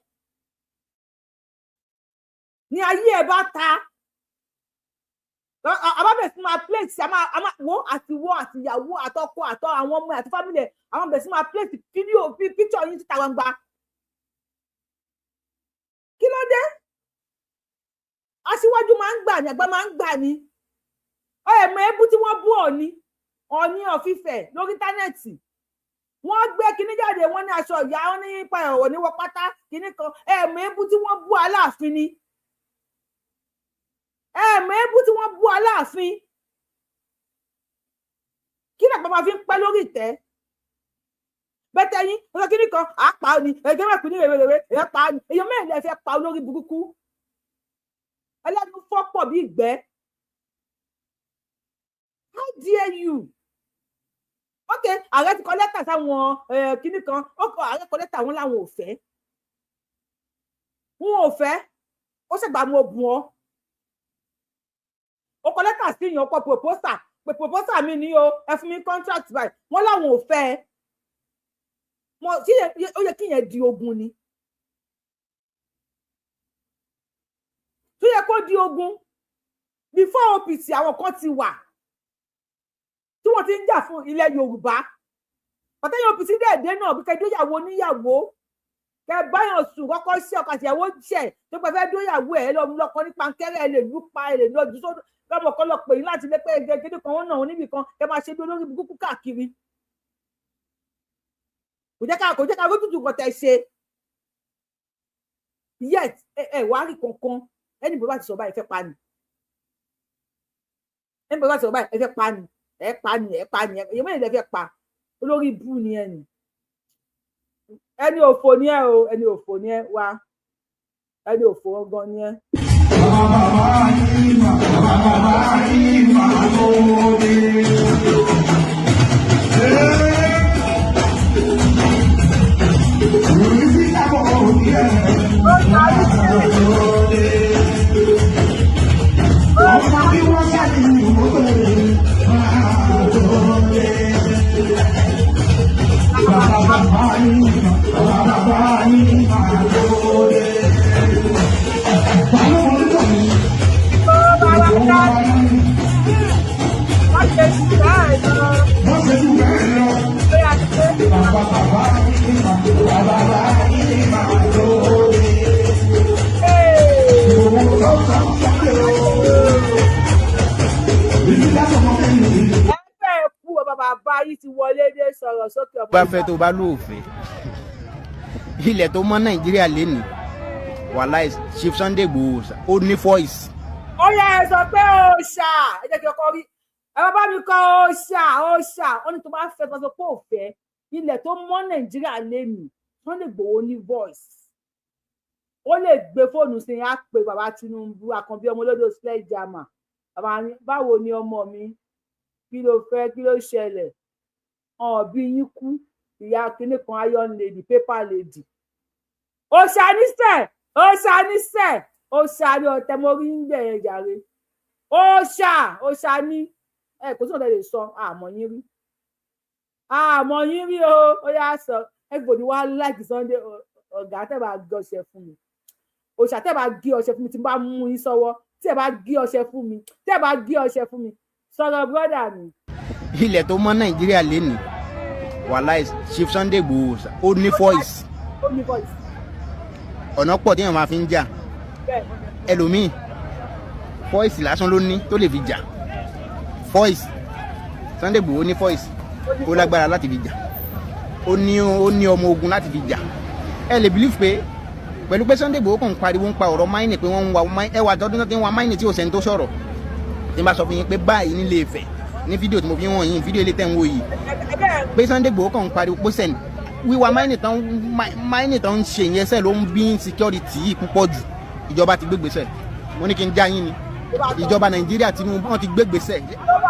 ní ayé ẹ bá ta, àbábẹ̀ sí máa plate wo àti wo àti ìyàwó àtọkọ àtọ àwọn ọmọ àti family ẹ, àwọn bẹ̀ sí máa plate fídíò picture yín síta gbangba. Kí ló dé? Aṣíwájú máa ń gbà ní, àgbà máa ń gbà ní. Ẹ mọ ebú tí wọ́n bú Ọọ̀ni, Ọọ̀ni ọ̀fífẹ́ lórí íńtánẹ́ẹ̀tì. Wọ́n gbé kinní jáde, wọ́n ní aṣọ ìyá, wọ́n ní ipa ọ̀rọ̀ ní wọ́n pátá kinní kan. Ẹ mọ ebú tí wọ́n bú Aláàfin ni. Ẹ mọ ebú tí wọ́n bú Aláàfin. Kí làpá máa fi ń pẹ́ lórí ìtẹ́ bẹ́tẹ̀ yín ọjọ́ kinní kan àpá ni ẹgbẹ́ mẹ́kùn ní rèwerèwe èèyàn pa ni. Èèyàn mẹ́rin lè fẹ́ pa olórí burúkú ẹlẹ́nu fọ́pọ̀ bí ìgbẹ́. How dare you? Ok, ààrẹ ti kọ lẹ́tà sáwọn kinní kan. Ó kọ, ààrẹ kọ lẹ́tà, wọn làwọn ò fẹ́, wọn ò fẹ́. Ó ṣègbà mo bùn ọ́. Ó kọ lẹ́tà sí yàn, ó kọ proposal pé proposal mi ni o, ẹ fún mi contract báyìí. Wọ́n láwọn ò fẹ́ ẹ. Ó yẹ kí yẹn di ogun ni, tó yẹ kó di ogun. Before OPC, àwọn kan ti wà tí wọ́n ti ń jà fún ilẹ̀ Yorùbá. Pàtẹ́yìn OPC dẹ̀ẹ́dẹ́ náà, bí kẹ́ dóyàwó oníyàwó, kẹ́ báyọ̀ sùn, kọ́kọ́ sí ọkọ àtìyàwó jẹ̀ tó pẹ́ fẹ́ dóyàwó ẹ̀ lọ lọ́kọ ní pankẹ́rẹ́, ẹ lè lù pa, ẹ lè lọ jù sódò lọ́mọ kan lọ pè yín láti lé pé ẹgbẹ́ kéde kan wọ́n náà níbì kan, kẹ́ máa ṣe bí olórí burúkú káàkiri. Kò jẹ́ ká rótùtù kan tẹ̀ ṣe yet. Ẹ wá rí kankan ẹni bó bá ti sọ báyìí, fẹ́ pa ni. Ẹni bó bá ti sọ báyìí, ẹ fẹ́ pa ni, ẹ pa ni, ẹ pa ni. Èyí mẹ́rin lẹ fẹ́ pa. Olórí ibú ni ẹ ní, ẹni òfò ni ẹ o, ẹni òfò ni ẹ wá, ẹni òfò gangan ni ẹ. Bàbá yìí mà, bàbá yìí mà lóde. Lóde. Ọmọ bí wọ́n ṣàlìyàn máa lóde. Bàbá bàbá yìí mà, bàbá bàbá yìí mà lóde. Báwo ló ń Ó bàbá ká wọ́n ṣe jù bẹ́ẹ̀ lọ. Wọ́n ṣe jù bẹ́ẹ̀ lọ. Pé a ti pé. Bàbá bàbá yìí mà, bàbá bàbá yìí mà lóde. Owó tó sọ sọ́kè o. Ìlú lásán mọ́ kẹ́yìn. Ẹ fẹ́ kú ọ, bàbá bá yìí ti wọlé dé, sọ̀rọ̀ sókè ọmọ. Bá fẹ́ tó bá lóòfẹ́ ilẹ̀ tó mọ́ Nàìjíríà lénìí, wàláì, Chief Sunday Igboho ó ní voice. Ó yẹ ẹ sọ pé òòṣà, ẹ jẹ́ kí ọkọ rí ẹ bá mi kọ òòṣà, òòṣà. Ó ní tó bá fẹ́ tó sọ pé òfẹ́ ilẹ̀ tó mọ́ Nàìjíríà lénìí, Sunday Igboho ní voice. Ó lè gbé fóònù sí i, á pe bàbá Tinubu, Àkànbí ọmọ olódò sledgehammer. Bàbá ní báwo ni ọmọ mi, kí ló fẹ́, kí ló ṣẹlẹ̀? Ọ̀n bí yín kú ìyá kinní kan, iron lady, paper lady. Òòṣà níṣẹ́, òòṣà níṣẹ́, òòṣà ní ọ̀tẹ̀ mo rí ń bẹ̀rẹ̀ jàre. Òòṣà, òòṣà ní ẹ kò sí ọ̀tẹ̀ lè sọ. Àmọ́ yín rí, àmọ́ yín rí o. Ó yá sọ, everybody wá like Sunday. Ọ̀gá tẹ́ bá gé ọṣẹ fún mi, òòṣà tẹ́ bá gé ọṣẹ fún mi, tí n bá mú yín sọ́wọ́, tí ẹ bá gé ọṣẹ fún mi, tẹ́ bá gé ọṣẹ fún mi. Sọ̀rọ̀, brọ́dà mi. Ilẹ̀ tó mọ́ Nàìjíríà lénìí, wàláì, Chief Sunday Igboho ó ní voice. Ó ní voice. Ọ̀nà pọ̀ téèyàn máa fi ń jà. Ẹlòmíì, voice lásán ló ní tó lè fi jà. Voice Sunday Igboho ní voice, ó lágbára láti fi jà, ó ní ọmọ ogun láti fi jà. Ẹ lè believe pé pẹ̀lú pé Sunday Igboho kàn ń pariwo ń pa ọ̀rọ̀ mining, pé wọ́n ń wa ẹwà tọdún tó ti ń wa mining tí ò sẹ́ni tó sọ̀rọ̀. Tí n bá sọ fún yín pé báyìí nílé Ifẹ̀ ní fídíò tí mo fi ń wọ̀nyí, fídíò ilé tẹ̀ ń wò yìí, pé Sunday Igboho kàn ń pariwo pé sẹ́ni wíwa mining tán ń ṣe yẹn sẹ́ ló ń bí insecurity yìí púpọ̀ jù. Ìjọba ti gbégbèsè. Mo ní kí n já yín ni. Ìjọba Nàìjíríà, Tinubu, wọn ti gbégbèsè.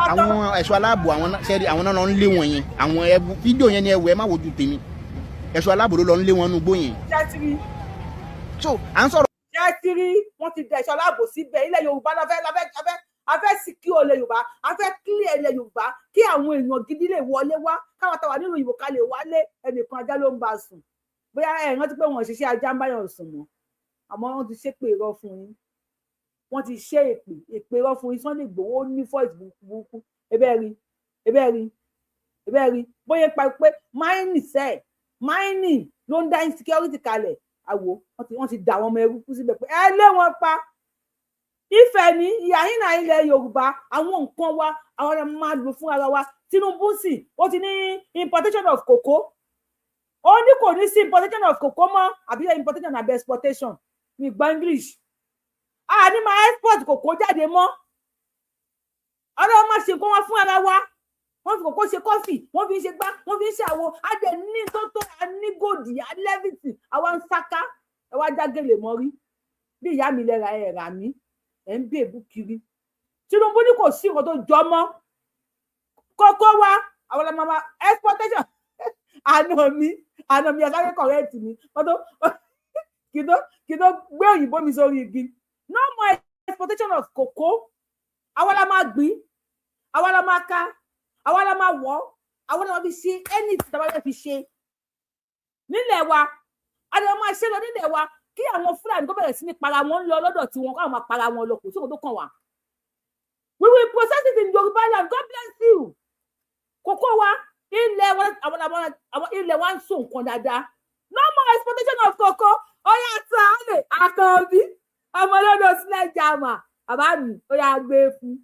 Àwọn ẹ̀ṣọ́ aláàbò, àwọn sẹ́rí, àwọn náà lọ ń lé wọn yẹn. Àwọn ẹbú fídíò yẹn ni ẹwù ẹ má wojú tèmi. Ẹ̀ṣọ́ aláàbò ló lọ ń lé wọn nú gbó yẹn. So à ń sọ̀rọ̀. Ṣẹ́tìrì wọ́n. Wọ́n ti dẹ ẹ̀ṣọ́ aláàbò síbẹ̀. Ilẹ̀ Yorùbá la fẹ́, la fẹ́, la fẹ́, a fẹ́ secure ilẹ̀ Yorùbá, a fẹ́ clear ilẹ̀ Yorùbá kí àwọn èèyàn gidi lè wọlé wá, káwọn táwa nínú ìbò ká lè wálé. Ẹnìkan, ajá ló ń bá sùn. Bóyá ẹ rántí pé wọn ṣiṣẹ́ ajá ń báyọ̀ sùn mọ́, àmọ́ wọ́n ti ṣépè irọ́ fún yín, wọ́n ti ṣe èpè irọ́ fún yín. Sunday Igboho ní voice burúkú. Ebe rí, ebe rí, ebe rí bóyá pa pé mining sẹ́ẹ̀, mining ló ń dá insecurity kalẹ̀. Àwò wọ́n ti dà àwọn ọmọ ẹrú kú síbẹ̀ pé ẹ lé wọn pa. Ìfẹ́ ní ìyàhínà ilẹ̀ Yorùbá, àwọn nǹkan wa, àwọn ọmọ máa lò fún ara wa. Tinubu sì ó ti ní importation of cocoa, ó ní kò ní sí importation of cocoa mọ́, àbí importation àbí exportation, ní gbọ́ English. A ní máa export cocoa jáde mọ́. Ọlọ́run máa ṣe nǹkan wọn fún ara wa. Wọ́n fi kòkó ṣe coffee, wọ́n fi ń ṣe gbá, wọ́n fi ń ṣe àwo. Á dẹ̀ ní tó tó, a ní gold, a lẹ́fìtì. Àwa ń sáká, ẹ wá jágèlè mọ́rí bí ìyá mi lẹ́ra ẹ̀ rà mí, ẹ̀ ń bèbú kiri. Tinubu ní kò sí nǹkan tó jọ mọ́ kókó wa, àwọn ọmọ máa exportation. Àna mi ẹ sáré correct mi wọ́n tó kí tó gbé òyìnbó mi sórí igi. No more exportation of cocoa. Àwa la máa gbìn, àwa la máa ká, àwa la máa wọ̀, àwa la máa fi ṣe anything tí a bá fẹ́ fi ṣe nílẹ̀ wa. A lè máa ṣe lọ nílẹ̀ wa kí àwọn Fúlàní kó bẹ̀rẹ̀ sí ní para wọn lọ lọ́dọ̀ tiwọn, káwọn máa para wọn lọ, kò sí òkò tó kàn wá. We will process it in Yorùbá land. God bless you. Kókó wa, ilẹ̀ wa, àwọn ilẹ̀ wa ń so nǹkan dáadáa. No more exportation of cocoa. Ó yá ta lè Àkànbí ọmọlọ́dọ̀ sílẹ̀ jàmà bàbá mi, ó yá gbé fún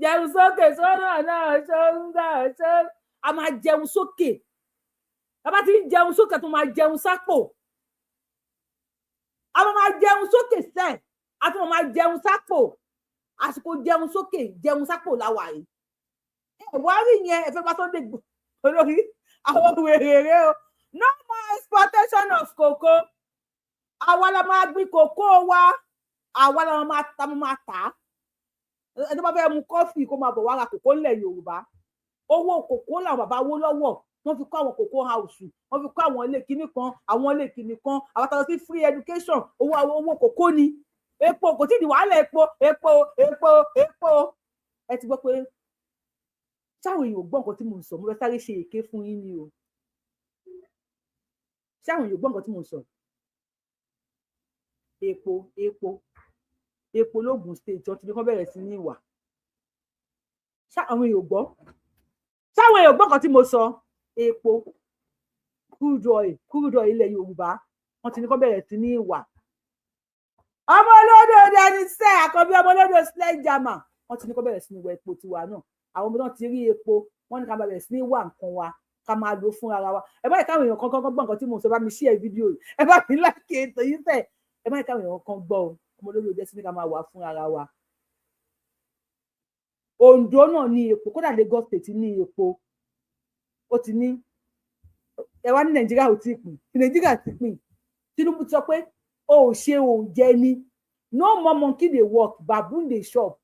jẹun sókè sọ́nà náà ṣọ́nà ṣọ́. A máa jẹun sókè. Bàbá tí ń jẹun sókè tó máa jẹun sápò, a máa jẹun sókè sẹ́ẹ̀, a tún máa jẹun sápò. Àsìkò jẹun sókè jẹun sápò láwà yìí. Ẹ wá rí yẹn, ẹ fẹ́ bá Sunday olórí àwọn wèrè o. No more exportation of cocoa. Àwa la máa gbin kòkó wa, àwa la máa tà á. Ẹni tó bá fẹ́ mu coffee, kó máa bọ̀ wá ra kòkó ńlẹ̀ Yorùbá. Owó kòkó làwọn bàbá wó lọ́wọ́, wọ́n fi kọ́ àwọn cocoa house, wọ́n fi kọ́ àwọn ilé kinní kan, àwọn ilé kinní kan, àwọn tàbí sí free education. Owó kòkó ni. Epo kò tí ì di wàhálà. Epo, epo, epo, epo. Ẹ ti gbọ́ pé sáwọn èèyàn ò gbọ́ nǹkan tí mò ń sọ. Mo fẹ́ sáré ṣe èké fún yín ni o. Sáwọn èèyàn ò gbọ́ nǹkan tí mò ń sọ. Epo, epo, epo lógùn State, wọ́n ti ní kán bẹ̀rẹ̀ sí ní ìwà. Sáwọn èèyàn ò gbọ́, sáwọn èèyàn ò gbọ́ nǹkan tí mo sọ. Epo, crude oil, crude oil ilẹ̀ Yorùbá, wọ́n ti ní kán bẹ̀rẹ̀ sí ní ìwà. Ọmọ olódò dẹni sẹ, Àkànbí ọmọ olódò sledgehammer, wọ́n ti ní kán bẹ̀rẹ̀ sí ní wọ epo tiwa náà. Àwọn ọmọ náà ti rí epo, wọ́n ní ká bẹ̀rẹ̀ sí ní wà nǹkan wa, ká máa lò fún ara wa. Ẹ bá yẹ káwọn èèyàn kankan gbọ́ nǹkan tí mo sọ, bá mi share fídíò yìí, ẹ bá mi like ètò yìí sẹ. Ẹ bá yẹ káwọn èèyàn kan gbọ́ o. Ọmọ olódò dẹ sí ní ká máa wà fún ara wa. Ondo náà ní epo, kódà Lagos State ní epo. Ó ti ní ẹ wá ní Nàìjíríà ò tí ì pín, Nàìjíríà ti pín. Tinubu ti sọ pé o ò ṣe ò jẹ ni. No more monkey dey work, baboon dey chop.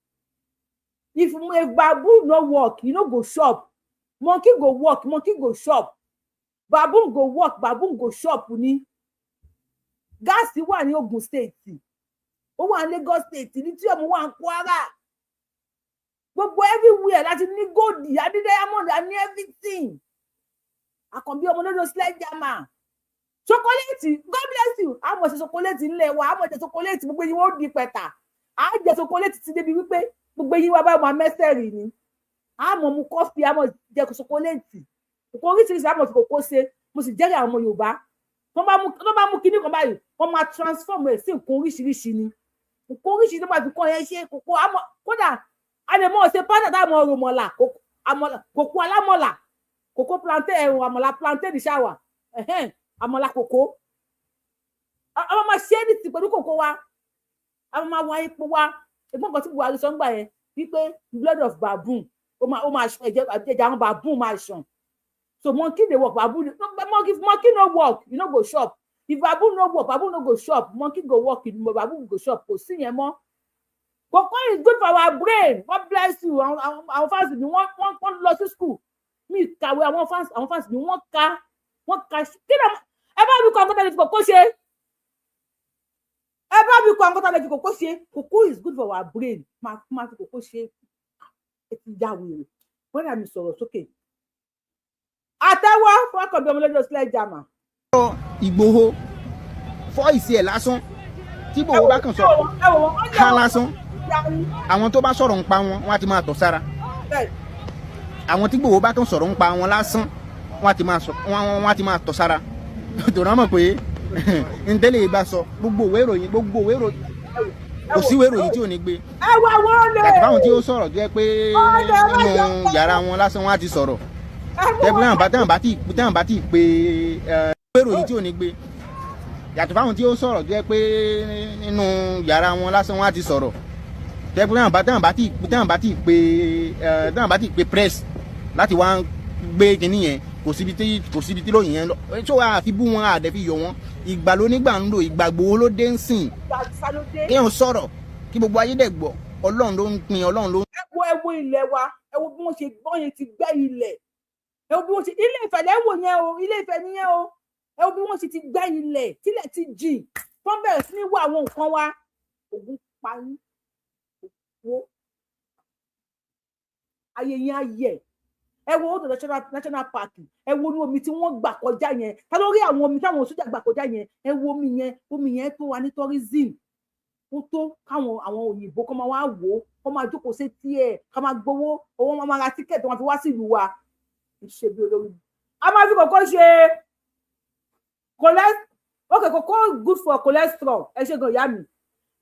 If baboon no work, you no go chop. Monkey go work, monkey go chop. Baboon go work, baboon go chop. Ní gáàsì wà ní Ogun State, ó wà ní Lagos State, ní tí ọmọ wà ní Kwara, gbogbo everywhere láti ní gold, a ní diamond, a ní everything. Àkànbí ọmọ lọ́dọ̀ sledgehammer, chocolate, God bless you. Àmọ̀ ṣe chocolate ńlẹ̀ wa, àmọ̀ ṣe chocolate, gbogbo yín wọ́n di pẹ̀tà. À jẹ chocolate ti débi wípé gbogbo yín wá báyìí máa mẹ́sẹ̀rì ni. Àmọ̀ mu coffee, àmọ̀ jẹ chocolate, kòkó oríṣiríṣi, àmọ̀ fi kòkó ṣe. Mo sì jẹ́rìí àwọn ọmọ Yorùbá tó bá mú kinní kan báyìí, wọ́n máa transform ẹ̀ sí nǹkan oríṣiríṣi ni. Nǹkan oríṣiríṣi tó máa fi kọ́ yẹn ṣe kòkó. Àmọ̀ kódà a lè mọ̀ ṣe pátá táwọn òròmọ̀là, kòkó alámọ̀là, kòkó plantain, ẹ̀rùn àmọ̀là plantain ṣàwà, àmọ̀là kòkó. A máa ṣe é ní ti pẹ̀lú kòkó wa, a máa wá epo wa. Ẹ̀gbọ́n kan tí Buhari sọ ń gbà yẹn wípé blood of baboon, ó máa ẹ̀jẹ̀ àwọn baboon máa ṣàn. So monkey dey work, baboon monkey, monkey no work, you no go chop. If baboon no work, baboon no go chop. Monkey go work, baboon go chop. Kò sí yẹn mọ́. Cocoa is good for our brain. God bless you. Àwọn fans mi, wọ́n lọ sí school mi kàwé. Àwọn fans mi, wọ́n ka. Kí ni ẹ bá mi kọ́ ọ̀gbọ́n tẹ̀lé kókó ṣe? Ẹ bá mi kọ àwọn kọ́tà lè fi kòkó ṣe. Kòkó is good for our brain. Máa fi kòkó ṣe. Ẹ ti ya wèrè. Bọ́dà mi, sọ̀rọ̀ sókè. Àtẹ́wọ́ fún akọ̀bí ọmọlẹ́jọ́ sílẹ̀ jàmà. Ìgbòho, voice ẹ̀ lásán, tí Ìgbòho bá kàn sọ ká lásán, àwọn tó bá sọ̀rọ̀ ń pa wọn, wọ́n á ti máa tọ̀ sára. Àwọn tí Ìgbòho bá kàn sọ̀rọ̀ ń pa wọn lásán, wọ́n á ti máa tọ̀ sára, tòun mọ̀ pé ntẹ́lẹ̀ bá sọ gbogbo òwe ìròyìn, gbogbo òwe ìròyìn, kò sí ìwé ìròyìn tí ò ní gbé. Ẹ wá wọ́n lè. Yàtọ̀ fáwọn tí ó sọ̀rọ̀ tó yẹ pé nínú yàrá wọn lásán wọn á ti sọ̀rọ̀, tẹ́gbẹ́ táwọn bá ti pé ìwé ìròyìn tí ò ní gbé. Yàtọ̀ fáwọn tí ó sọ̀rọ̀ tó yẹ pé nínú yàrá wọn lásán wọn á ti sọ̀rọ̀, tẹ́gbẹ́ táwọn bá ti pé press láti wá gbé kinní yẹn, kò síbi tí lóyìn yẹn lọ. Tó àfi bú wọn, àdẹ fi yọ wọn. Ìgbà ló nígbà ń lò, ìgbà Ìgbòho ló dé ń sìn, kéèyàn sọ̀rọ̀ kí gbogbo ayé dẹ̀ gbọ́. Ọlọ́run ló ń pín, Ọlọ́run ló ń. Ẹ wo ilẹ̀ wa, ẹ wo bí wọ́n ṣe gbọ́n yẹn ti gbẹ́ ilẹ̀. Ẹ wo bí wọ́n ṣe Ilé Ifẹ̀ lẹ́wọ̀ yẹn o, Ilé Ifẹ̀ nìyẹn o. Ẹ wo bí wọ́n ṣe ti gbẹ́ ilẹ̀ tílẹ̀ ti jìn, tó ń bẹ̀rẹ̀ sí ní wá àwọn nǹkan wa. Ògùn pa yín wo, ayé yín á yẹ. Ẹ wo Old National Park, ẹ wo inú omi tí wọ́n gbà kọjá yẹn. Ta ló rí àwọn omi táwọn sójà gbà kọjá yẹn? Ẹ wo omi yẹn. Omi yẹn tó wà ní tourism, ó tó káwọn àwọn òyìnbó kọ́ máa wá wò ó, kọ́ máa jókòó sétí ẹ̀, ká máa gbowó owó, wọn máa ra ticket wọn fi wá sílùú wa. Ṣe bí olórí, a máa fi kòkó ṣe cholesterol. Okay, kòkó good for cholesterol. Ẹ ṣe gan, ìyá mi.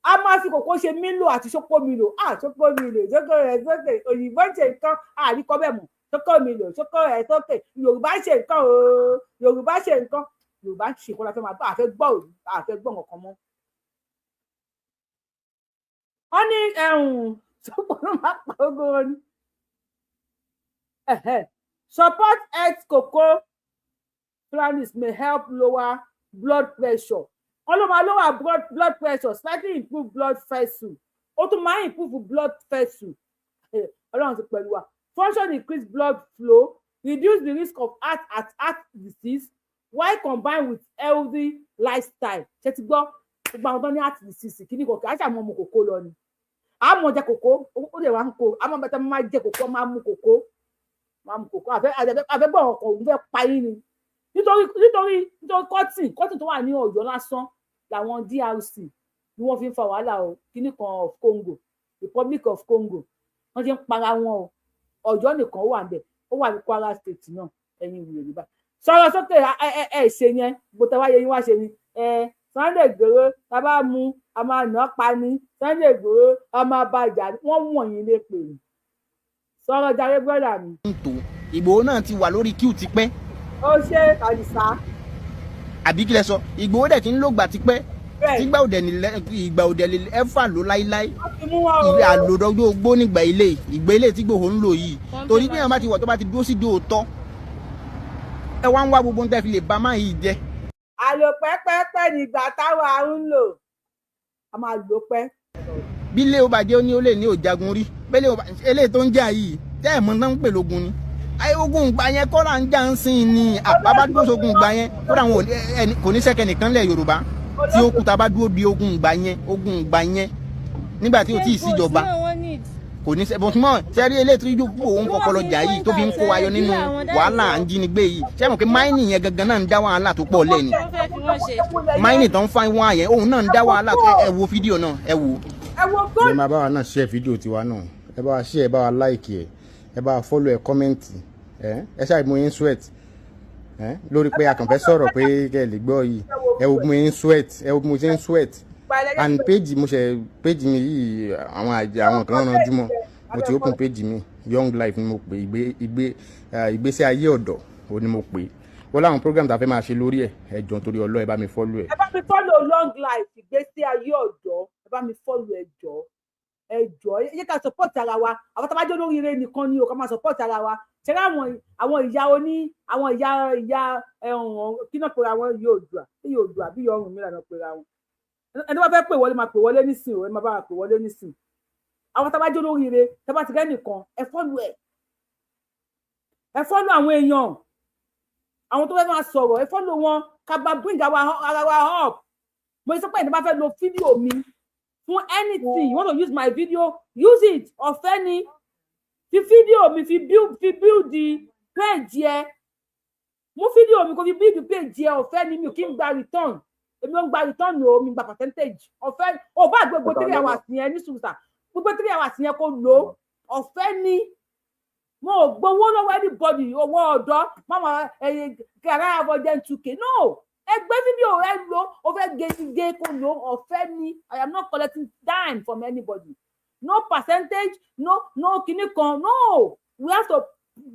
A máa fi kòkó ṣe Milo àti ṣókó Milo. Ah, ṣókó Milo, ṣókó rẹ̀ sókè. Òyìnbó ń ṣe nǹkan, àríkọ́ bẹ́ẹ̀ mọ̀. Ṣókó Milo, ṣókó rẹ̀ sókè. Yorùbá ń ṣe nǹkan o, Yorùbá ṣe nǹkan, Yorùbá ń ṣe nǹkan. La fẹ́ máa gbọ́, àfẹ́ gbọ́, àfẹ́ gbọ́ nǹkan mọ́. Wọ́n ní ẹ̀hún ṣókó ló máa pa ogun wọn ni. Support health: cocoa plants may help lower blood pressure. Wọ́n ló máa lower blood pressure, slightly improve blood vessel. Ó tún máa improve blood vessel. Ọlọ́run ti pẹ̀lú wa. Function: increase blood flow, reduce the risk of heart disease while combined with healthy lifestyle. Ṣe ti gbọ́? Gbogbo àwọn tó ní heart disease kìíní kò kí á ṣàmọ́ ọmọ kòkó lọ ni. Àmọ́ jẹ kòkó, ó lè wá ń kó àmọ́ bẹ́tẹ̀, máa jẹ kòkó, máa mú kòkó, máa mú kòkó. Àfẹ́ gbọ́ ọkọ̀ òun fẹ́ pa yín ni, nítorí cotton tó wà ní Ọ̀yọ́ lásán làwọn DRC ni wọ́n fi ń fa wàhálà o. Kíní kan of Congo, Republic of Congo, wọ́n ti ń para wọn o. Ọ̀yọ́ nìkan ó wà ń bẹ̀, ó wà ní Kwara State náà. Ẹ̀yin ìwé Yorùbá, sọ̀rọ̀ sókè. Ẹ ṣe yẹn gbọ́tà wáyé yín wá ṣe ni ẹ. Sunday Igboho tá a bá mú, a máa nà pa ní. Sunday Igboho, a máa bá ìjà. Wọ́n wọ̀nyí lè pè ní sọ̀rọ̀ jàre, brother mi. Ìgbòho náà ti wà lórí queue tipẹ́. Ó ṣe àdìsá. Àbí kílẹ̀ sọ? Ìgbòho dẹ̀ ti ń lògbà tipẹ́, tígbà òdẹ̀ nílẹ̀, ìgbà òdẹ̀ lè ẹ̀fà ló láíláí. Ìgbà àlòdọ́jọ́ ogbó nígbà ilé, ìgbà ilé tí Ìgbòho ń lò yìí, torí bí èèyàn bá ti wọ̀, tó bá ti dúró sí di òótọ́, ẹ wá ń wá gbogbo nǹkan fi lè ba máa yìí jẹ́. Àlò pẹ́pẹ́pẹ́ nígbà táwa ń lò, a máa lò pẹ́. Bí ilé ó bá jẹ́, ó ní ó lè ní òjagun rí bẹ́lẹ̀. Eléyìí tó ń jà yìí, tẹ́ ẹ̀ mọ́ náà ń pè lógun ni. Ogun ìgbà yẹn kọ́ra ń jà ń sìn ni. Àbábá dúró sógun ìgbà yẹn kódà, àwọn kò ní sẹ́kẹ̀ nìkan lẹ̀ Yorùbá tí ó kú tá a bá dúró di ogun ìgbà yẹn, ogun ìgbà yẹn nígbà tí ò tí ì síjọba, kò ní sẹ́ bọ́n mọ́ sẹ́rí. Eléyìí tó yóò òun fọpọlọ jà yìí, tó fi ń kó ayọ̀ nínú wàhálà à ń jínigbé yìí, ṣé mọ̀ pé mining yẹn gangan náà ń dá wàhálà tó pọ̀ lẹ́ni? Mining tó ń fa wọn yẹn, òun náà ń dá wàhálà. Ẹ wo fídíò náà, ẹ wo. Ẹ máa bá wa náà share fídíò tiwa náà. Ẹ bá wa share, ẹ bá wa like, ẹ bá wa follow, ẹ comment. Ẹ ṣáà mo yín sweat ẹ lórí pé a kàn fẹ́ sọ̀rọ̀ pé kẹ́ ẹ lè gbọ́ yìí. Ẹ wo bí mo yín sweat, ẹ wo bí mo ṣe ń sweat. And page mo ṣe, page mi yìí, àwọn àjẹ àwọn kan ranjú mọ́. Mo ti open page mi, Young Life ni mo pè, ìgbésí ayé ọ̀dọ́ o ni mo pè. Ó láwọn program tá a fẹ́ máa ṣe lórí ẹ̀. Ẹ jọ̀ọ́, nítorí Ọlọ́run, ẹ bá mi follow ẹ̀. Ẹ bá mi follow Long Life, ìgbésí ayé ọ̀dọ́. Ẹ bá mi follow, ẹ jọ̀ọ́, ẹ jọ̀ọ́, ẹ jẹ́ ká support ara wa. Àwọn tá a bá jẹ́ olóríire nìkan ni o, ká máa support ara wa. Ṣe rí àwọn ìyá oní àwọn ìyá ìyá ẹ̀hún kí náà pera wọn, Oòduà, Oòduà bí ọrùn mi lànà pera wọn. Ẹni tó bá fẹ́ pè wọlé, máa pè wọlé nísìn o. Ẹ máa bá wa pè wọlé nísìn. Àwọn tá a bá jẹ́ olóríire, tá a bá ti rẹ́ nìkan, ẹ follow ẹ̀, ẹ follow àwọn èèyàn, àwọn tó fẹ́ máa sọ̀rọ̀, ẹ follow wọn, ká bá bring ara wa up. Mo sọ pé ẹni bá fẹ́ lo fídíò mi fún anything, you want to use my video, use it. Ọ̀fẹ́ ni. Fi fídíò mi fi build the page yẹ. Mú fídíò mi kó fi build the page yẹ. Ọ̀fẹ́ ni, mi ò kí ń gba return. Èmi ò ń gba return o, mi gba percentage. Ọ̀fẹ́. Ò bá gbogbo 3 hours yẹn ní sùúrù, gbogbo 3 hours yẹn kó lò ó. Ọ̀fẹ́ ni, mo ò gbowó lọ́wọ́ anybody. Owó ọ̀dọ́ mama ẹ̀yẹ kàrá àbọ̀jẹ̀ 2K no. Ẹgbẹ́ fídíò rẹ lò ó, fẹ́ gé kó lò ó. Ọ̀fẹ́ ni. I am not collecting dime from anybody, no percentage, no kinní kan, no. We have to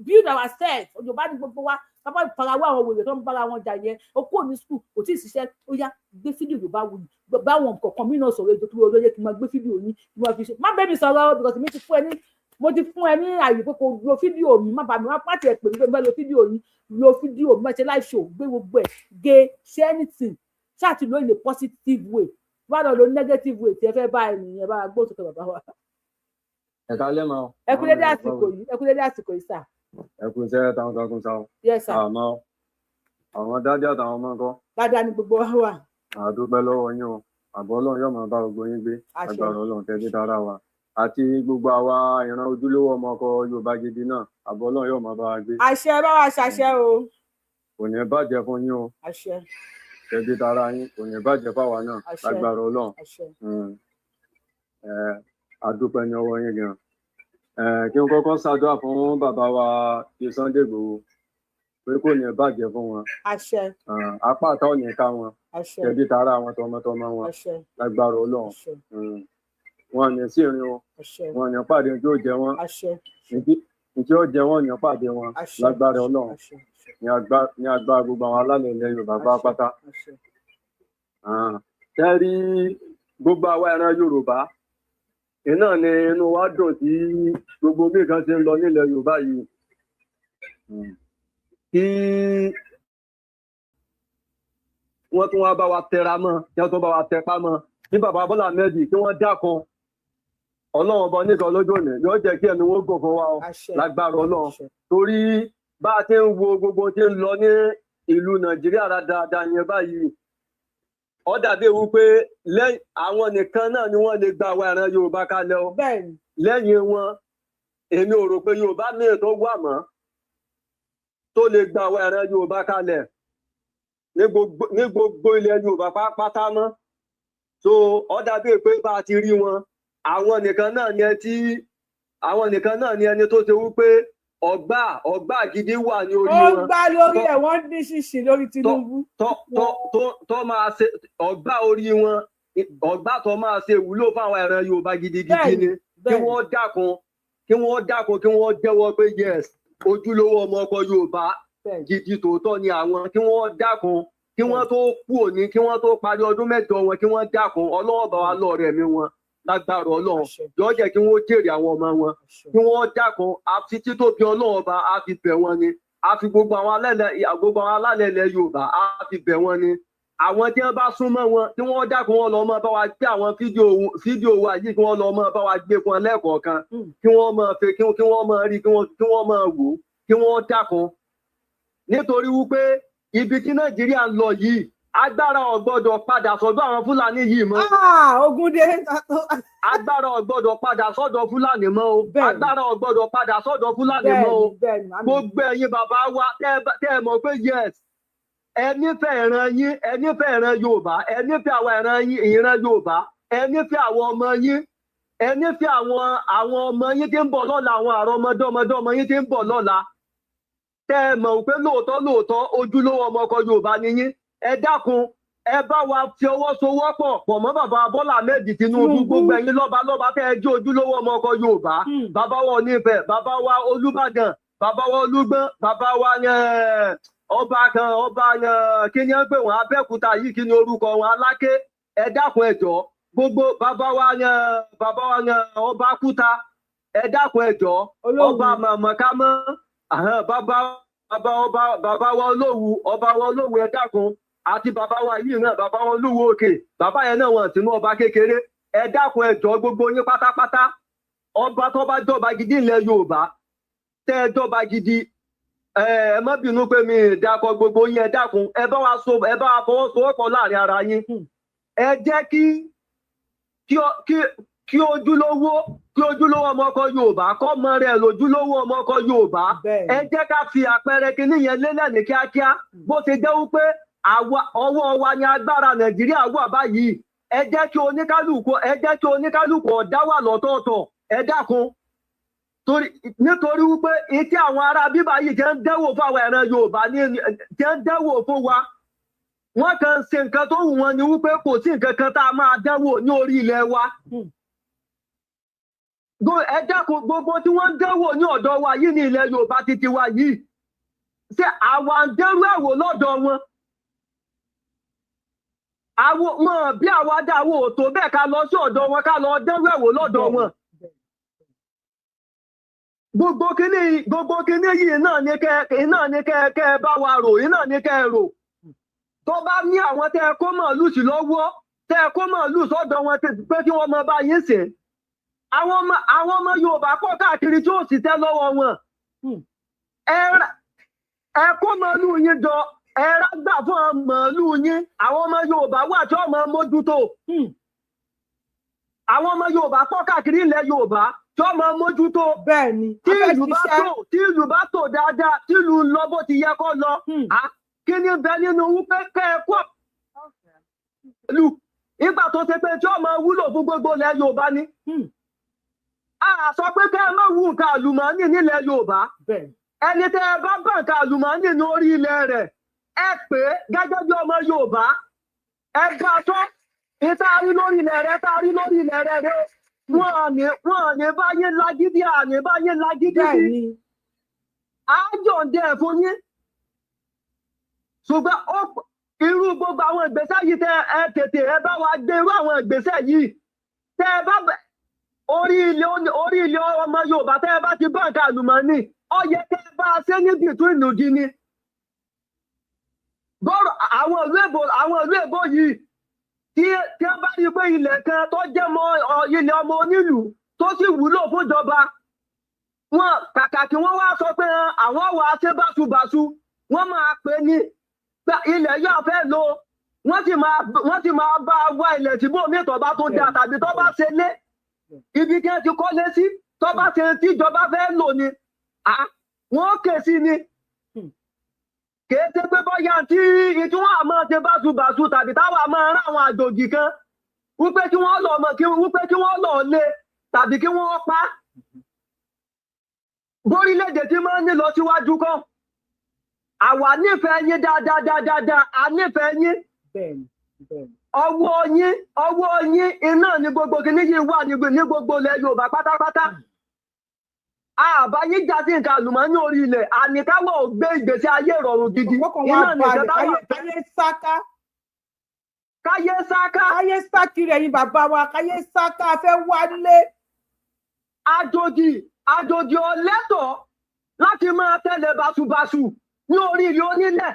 build ourselves. Yorùbá ní gbogbo wa. Bàbá farawé àwọn wèrè tó ń bára wọn jà yẹn, ó kúrò ní school, kò tí ì ṣiṣẹ́, ó yá gbé fídíò Yorùbá wù báwọn kọ̀ọ̀kan mí náà sọ̀rọ̀ ètò tó lóye kí n máa gbé fídíò yín kí n máa fi ṣe. Má bẹ́ẹ̀ mi sọ̀rọ̀, because mi ti fún ẹ ní, mo ti fún ẹ ní àyè pé kò lo fídíò mi. Má bà mí, má pàtì ẹ pè mí pé mo fẹ́ lo fídíò yín. Lo fídíò mi, má ṣe live show, gbé gbogbo ẹ gé, ṣe anything, ṣáà ti lo in a positive way. Wá lọ lo negative way tí ẹ fẹ́ bá ẹnìyẹn bá gbó sókè bàbá wa. Ẹ káalẹ́ ma. Ẹ kú dédé àsìkò yìí, ẹ kú dédé àsìkò yìí, sir. Ẹ kú iṣẹ́ takuntakun sá o. Yes sir. Àmọ́ àwọn daddy àtàwọn ọmọ ńkọ́? Dáadáa ni gbogbo wa wà. A dúpẹ́ lọ́wọ́ yín o. Àbọ̀ Ọlọ́run yóò máa bá gbogbo yín gbé. Agbára Ọlọ́run tẹ́lẹ̀ dára wa àti gbogbo àwa ìran ojúlówó ọmọ ọkọ Yorùbá gidi náà, àbọ̀ Ọlọ́run yóò máa bá wa gbé. Àṣẹ, bá wa ṣàṣẹ o. Kò ní bàjẹ́ fún yín o. Àṣẹ. Tẹ̀bí tara yín kò ní bàjẹ́ fáwa náà lágbára Ọlọ́run. A dúpẹ́ ní ọwọ́ yín gan. Kí n kọ́kọ́ ṣàdúrà fún bàbá wa ti Sunday Igboho pé kò ní bàjẹ́ fún wọn. Àṣẹ. Apá àtà ò ní ká wọn. Àṣẹ. Tẹ̀bí tara wọn tọmọtọmọ wọn lágbára Ọlọ́run. Wọn ní sí ìrìn o, wọn ní pàdé tí ó jẹ wọn, tí ó jẹ wọn ní pàdé wọn lágbára Ọlọ́run, ní agbára gbogbo àwọn alálẹ̀ ilẹ̀ Yorùbá pátápátá. Tẹ́rí gbogbo àwa ìran Yorùbá iná ni inú wa dùn tí gbogbo bí nǹkan ṣe ń lọ nílẹ̀ Yorùbá yìí, kí wọ́n tún wá bá wa tẹra mọ́, kí wọ́n tún bá wa tẹpá mọ́ ní bàbá Bọ́lá Ahmed, kí wọ́n dákun. Ọlọ́run ọba nìkan lójú òní yóò jẹ́ kí ẹnu wọn gùn fún wa o lágbára Ọlọ́run. Torí bá a ti ń wo gbogbo tí ń lọ ní ìlú Nàìjíríà dáadáa yẹn báyìí, ó dàbí ewu pé àwọn nìkan náà ni wọ́n lè gba àwa ìran Yorùbá kalẹ̀ o. Lẹ́yìn wọn èmi ò rò pé Yorùbá míì tó wà mọ́ tó lè gba àwa ìran Yorùbá kalẹ̀ ní gbogbo ilẹ̀ Yorùbá pátá mọ́. So ó dàbí pé bá a ti rí wọn, àwọn nìkan náà ni àwọn nìkan náà ni ẹni tó ṣe wípé ọgbà gidi wà ní orí wọn. Ó gbá lórí ẹ, wọ́n ní ṣìṣì lórí Tinubu. Tó máa ṣe ọgbà orí wọn, ọgbà tó máa ṣe wúlò fáwọn ẹran Yorùbá gidigidi ni. Kí wọ́n dákun, kí wọ́n dákun, kí wọ́n jẹ́wọ́ pé yes, ojúlówó ọmọ ọkọ Yorùbá gidi tòótọ́ ni àwọn. Kí wọ́n dákun, kí wọ́n tó kú òní, kí wọ́n tó parí ọdún 8 wọn, kí wọ́n dákun. Ọlọ́run bá wa lọ́ọ̀rẹ́ mi wọn lágbára Ọlọ́run, yóò jẹ́ kí wọ́n jèrè àwọn ọmọ wọn. Kí wọ́n dákun, àfi títóbi Ọlọ́run ọba á fi bẹ̀ wọ́n ni, á fi gbogbo àwọn alálẹ̀ ilẹ̀ Yorùbá á fi bẹ̀ wọ́n ni. Àwọn tí wọ́n bá súnmọ́ wọn, kí wọ́n dákun, wọn lọ mọ́ bá wa gbé àwọn fídíò wa yìí, kí wọ́n lọ mọ́ bá wa gbé fún wọn lẹ́ẹ̀kọ̀ọ̀kan, kí wọ́n máa fẹ́, kí wọ́n máa rí, kí wọ́n máa wò, kí wọ́n dákun. Nítorí wípé ibi tí Nàìjíríà ń lọ yìí, agbára ò gbọ́dọ̀ padà sọ́dọ̀ àwọn Fúlàní yìí mọ́. Ogúndé. Agbára ò gbọ́dọ̀ padà sọ́dọ̀ Fúlàní mọ́ o. Agbára ò gbọ́dọ̀ padà sọ́dọ̀ Fúlàní mọ́ o. Gbogbo ẹ̀yin bàbá wa tẹ́ ẹ mọ̀ pé yes, ẹ nífẹ̀ẹ́ ìran yín, ẹ nífẹ̀ẹ́ ìran Yorùbá, ẹ nífẹ̀ẹ́ àwọn ìran yín, ìran Yorùbá, ẹ nífẹ̀ẹ́ àwọn ọmọ yín, ẹ nífẹ̀ẹ́ àwọn ọmọ yín tí ń bọ̀ lọ́la, àwọn àrọmọdọ́mọdọ́mọ yín tí ń bọ̀ lọ́la. Tẹ́ ẹ mọ̀ pé lóòótọ́ lóòótọ́ ojúlówó ọmọ ọkọ Yorùbá ni yín. Ẹ dákun, ẹ bá wa fi ọwọ́ sowọ́pọ̀ pọ̀ mọ́ bàbá Bọ́lá Ahmed Tinubu. Gbogbo ẹ̀yin lọ́ba lọ́ba tẹ́ ẹ jẹ́ ojúlówó ọmọ ọkọ Yorùbá, bàbá wa Onífẹ̀, bàbá wa Olúbàdàn, bàbá wa Olúgbọ́n, bàbá wa ọba kan, ọba kí ni wọ́n pè wọ́n, Abẹ́òkúta yìí, kí ni orúkọ wọn, Aláké. Ẹ dákun, ẹ jọ̀ọ́, gbogbo bàbá wa ọba Kúta, ẹ dákun, ẹ jọ̀ọ́, ọba Mọ̀mọ́kámọ́, bàbá wa Olówu, ọba wa Olówu, ẹ dákun, àti bàbá wa yìí náà, bàbá wọn Olúwo Òkè, bàbá yẹn náà wọn sínú ọba kékeré. Ẹ dákun, ẹ jọ̀ọ́, gbogbo yín pátápátá, ọba tó bá jọba gidi ilẹ̀ Yorùbá, tẹ́ ẹ jọba gidi, ẹ má bínú pé mi dákọ gbogbo yín. Ẹ dákun, ẹ bá wa fọwọ́sowọ́pọ̀ láàrin ara yín. Ẹ jẹ́ kí ojúlówó ọmọ ọkọ Yorùbá kọ́ mọ rẹ̀ lójúlówó ọmọ ọkọ Yorùbá. Ẹ jẹ́ ká fi àpẹẹrẹ kinní yẹn lélẹ̀ ní kíákíá. Bó ṣe jẹ́ wípé ọwọ́ wa ni agbára Nàìjíríà wà báyìí. Ẹ jẹ́ kí oníkálukú ọ̀dá wà lọ́tọ̀ọ̀tọ̀. Ẹ dákun, nítorí wípé etí àwọn ará bíbá yìí jẹ́ ń dẹ́wò fún àwọn ẹ̀ràn Yorùbá, jẹ́ ń dẹ́wò fún wa. Wọ́n kàn ṣe nǹkan tó wù wọ́n ni wípé kò sí nǹkan kan tá a máa dẹ́wò ní orí ilẹ̀ wa. Ẹ dákun, gbogbo tí wọ́n ń dẹ́wò ní ọ̀dọ̀ wa yìí ní ilẹ̀ Yorùbá títí wa yìí, ṣé àwa ń dẹ́rù ẹ̀wò lọ́dọ̀ wọn? Àwọn bí àwa dáwọ́ ò tó bẹ́ẹ̀ ká lọ sí ọ̀dọ̀ wọn ká lọ dẹ́rù ẹ̀wò lọ́dọ̀ wọn. Gbogbo kíní yìí náà ní kẹ́ ẹ bá wa rò, yìí náà ní kẹ́ ẹ rò. Tó bá ní àwọn tẹ́ ẹ kó màálù sí lọ́wọ́, tẹ́ ẹ kó màálù sọ́dọ̀ wọn pé kí wọ́n máa bá yín sìn. Àwọn ọmọ Yorùbá pọ̀ káàkiri tí ó sì tẹ́ lọ́wọ́ wọn. Ẹ kó màálù yín jọ, ẹ rágbà fún màálù yín. Àwọn ọmọ Yorùbá wà tí wọ́n máa mójútó. Àwọn ọmọ Yorùbá pọ̀ káàkiri ilẹ̀ Yorùbá tí wọ́n máa mójútó. Bẹ́ẹ̀ni, tí ìlú bá tò dáadáa, tí ìlú ń lọ bó ti yẹ kó lọ. Kí ni bẹ nínú wípé kẹ́ ẹ kó ìlú ìgbà tó ṣe pé tí wọ́n máa wúlò fún gbogbo ilẹ̀ Yorùbá ni. A sọ pé kẹ́ ẹ má wú nǹkan àlùmọ́ọ́nì nílẹ̀ Yorùbá. Ẹni tẹ́ ẹ bá bá nǹkan àlùmọ́ọ́nì ní orí ilẹ̀ rẹ̀, ẹ pè é gẹ́gẹ́ bí ọmọ Yorùbá, ẹ bá tó ìta rí lórí ilẹ̀ rẹ̀, tá rí lórí ilẹ̀ rẹ̀ rẹ̀, wọ́n ní bá yín lágídí, àní bá yín lágídí sí, á jọ̀ǹde ẹ̀ fún yín. Ṣùgbọ́n irú gbogbo àwọn ìgbésẹ̀ yìí tẹ́ ẹ tètè ẹ bá wa gbé irú àwọn ìgbésẹ̀ yìí, tẹ́ ẹ bá orí ilẹ̀ ọmọ Yorùbá tẹ́ ẹ bá ti bá nǹkan àlùmọ́ọ́nì, ó yẹ kẹ́ ẹ bá a ṣe níbi ìtú ìnùdí ni. Bọ́rọ̀ àwọn ìlú èbó yìí tí wọ́n bá rí pé ilẹ̀ kan tó jẹ́ mọ́ ilẹ̀ ọmọ onílùú tó sì wúlò fúnjọba wọn, kàkà kí wọ́n wá sọ pé àwọn wà á ṣe báṣubàṣu, wọ́n máa pè ní ilẹ̀ yóò fẹ́ lò, wọ́n sì máa bá wá ilẹ̀ tí bómi tó bá tó dáa tàbí tó bá ṣe lé ibi kí wọ́n ti kọ́lé sí, tó bá ṣe tíjọba fẹ́ lò ni wọ́n kè sí ni. Kìí ṣe pé bóyá tí wọ́n á máa ṣe báṣubàṣu tàbí táwa máa rán àwọn àjòjì kan wípé kí wọ́n lọ wípé kí wọ́n lọ lé tàbí kí wọ́n pa. Bórílẹ̀-èdè tí máa ń ní lọ síwájú kan, àwa nífẹ̀ẹ́ yín dáadáa, a nífẹ̀ẹ́ yín. Ọwọ́ yín iná ní gbogbo kìíní yìí wà ní gbogbo ilẹ̀ Yorùbá pátápátá. Àbáyé já sí nǹkan àlùmọ́ọ́nì orí ilẹ̀, àníkáwọ̀ ò gbé ìgbésí ayé ìrọ̀rùn gidi. Iná nìkan táwọn káyé sáká. Káyé sáká. Káyé sákiri ẹ̀yin bàbá wa, káyé sáká fẹ́ wálé. Àjòjì ọ̀lẹ́tọ̀ láti máa tẹ̀lé báṣubàṣu ní orí ilẹ̀ onílẹ̀.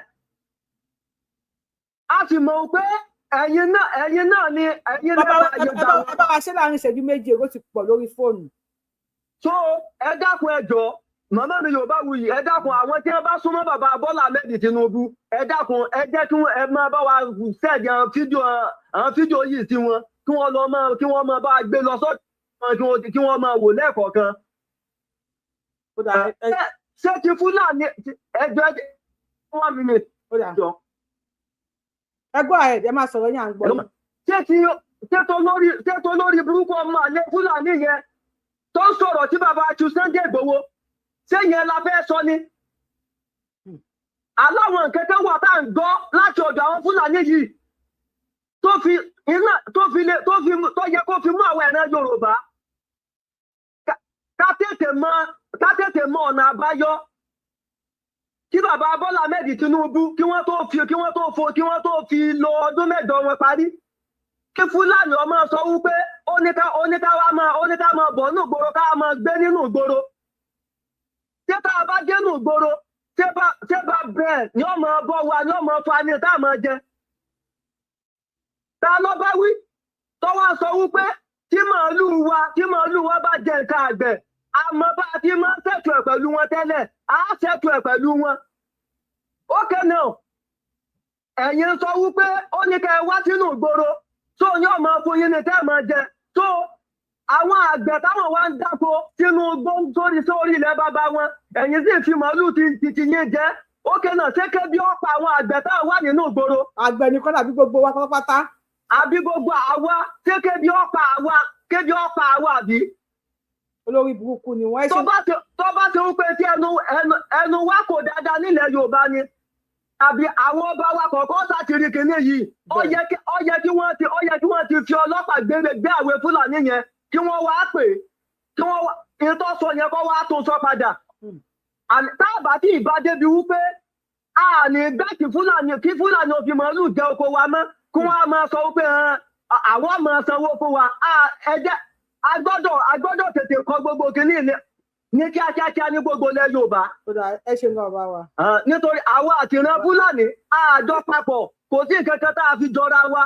A sì mọ̀ pé ẹ̀yin náà ni ẹ̀yin lẹ́bàá yóò gbà wọ́n. Bàbá wa ṣé láàrin ìṣẹ́jú méjì èrò ti pọ̀ lórí fóònù. So ẹ dákun, ẹ jọ̀ọ́, màmá mi Yorùbá wuyì, ẹ dákun, àwọn tí wọ́n bá súnmọ́ bàbá Bọ́lá Ahmed Tinubu, ẹ dákun, ẹ jẹ́ kí ẹ máa bá wa sẹ́ẹ̀dì àwọn fídíò yìí sí wọn, kí wọ́n lọ máa kí wọ́n máa bá wa gbé lọ sọ́dọ̀ kí wọ́n máa wò lẹ́ẹ̀kọ̀ọ̀kan. Ṣé ti Fúlàní ẹjọ́ 1 minute? Ẹ gbọ́ ẹ máa sọ̀rọ̀ yín, à ń gbọ́. Ṣé tó lórí burúkú ọmọ àlè Fúlàní yẹn tó ń sọ̀rọ̀ tí bàbá Sunday Igboho, ṣé yẹn la fẹ́ sọ ni? Aláwọn nǹkan kan wà tá à ń gbọ́ láti ọ̀dọ̀ àwọn Fúlàní yìí tó yẹ kó fi mú àwọn ẹ̀ràn Yorùbá ká tètè mọ ọ̀nà àbáyọ kí bàbá Bọ́lá Ahmed Tinubu kí wọ́n tó fi lo ọdún mẹ́jọ wọn parí. Kí Fúlàní ọmọ sọ wípé ó ní ká máa bọ̀ nínú ìgboro, ká máa gbé nínú ìgboro. Ṣé tá a bá dé nínú ìgboro, ṣé bá bẹ́ẹ̀ ni ó máa bọ́ wa, ni ó máa fa ni tá a máa jẹ? Ta ló bá wí tó wá sọ wípé tí màálù wa bá jẹ nǹkan àgbẹ̀, àmọ́ bá a ti máa ń ṣètò ẹ̀ pẹ̀lú wọn tẹ́lẹ̀, á ṣètò ẹ̀ pẹ̀lú wọn. Okay now, ẹ̀yin sọ wípé ó ní ká ẹ wá sínú ìgboro, So yóò máa fún yín ní tẹ́ ẹ̀ máa jẹ. So àwọn àgbẹ̀ táwọn wá ń dáko sínú igbó sórí ilẹ̀ bàbá wọn, ẹ̀yin sì fi màálù ti ti yín jẹ. Ókè náà, ṣé kébi ó pa àwọn àgbẹ̀ táwọn wà nínú ìgboro? Àgbẹ̀ nìkan àbí gbogbo wa pátápátá? Àbí gbogbo àwa, ṣé kébi ó pa àwa, kébi ó pa àwa àbí? Olórí burúkú ni wọ́n. Tó bá ti ń pè tí ẹnu ẹnu ẹnu wa kò dáadáa nílẹ̀ Yorùbá ni, àbí àwọn ọba wa kọ̀ọ̀kan sátìrì kìíní yìí, ó yẹ kí wọ́n ti fi ọlọ́pàá gbé àwọn Fúlàní yẹn, kí wọ́n wá pè, kí wọ́n wá ìtọ́ sọ yẹn, kó wá tún sọ padà. Táàbà tí ìbá débi wípé a ní gbà kí Fúlàní, kí Fúlàní ò fi màálù jẹ oko wa mọ́, kí wọ́n á máa sọ wípé àwọn máa sanwó fún wa. Ẹ jẹ́ a gbọ́dọ̀ tètè kọ gbogbo kìíní ní kíákíákíá ní gbogbo ilẹ̀ Yorùbá. Ẹ ṣe ń bá wa. Nítorí àwa àti ìran Fúlàní àjọ papọ̀, kò sí nǹkan kan tá a fi jọra wa,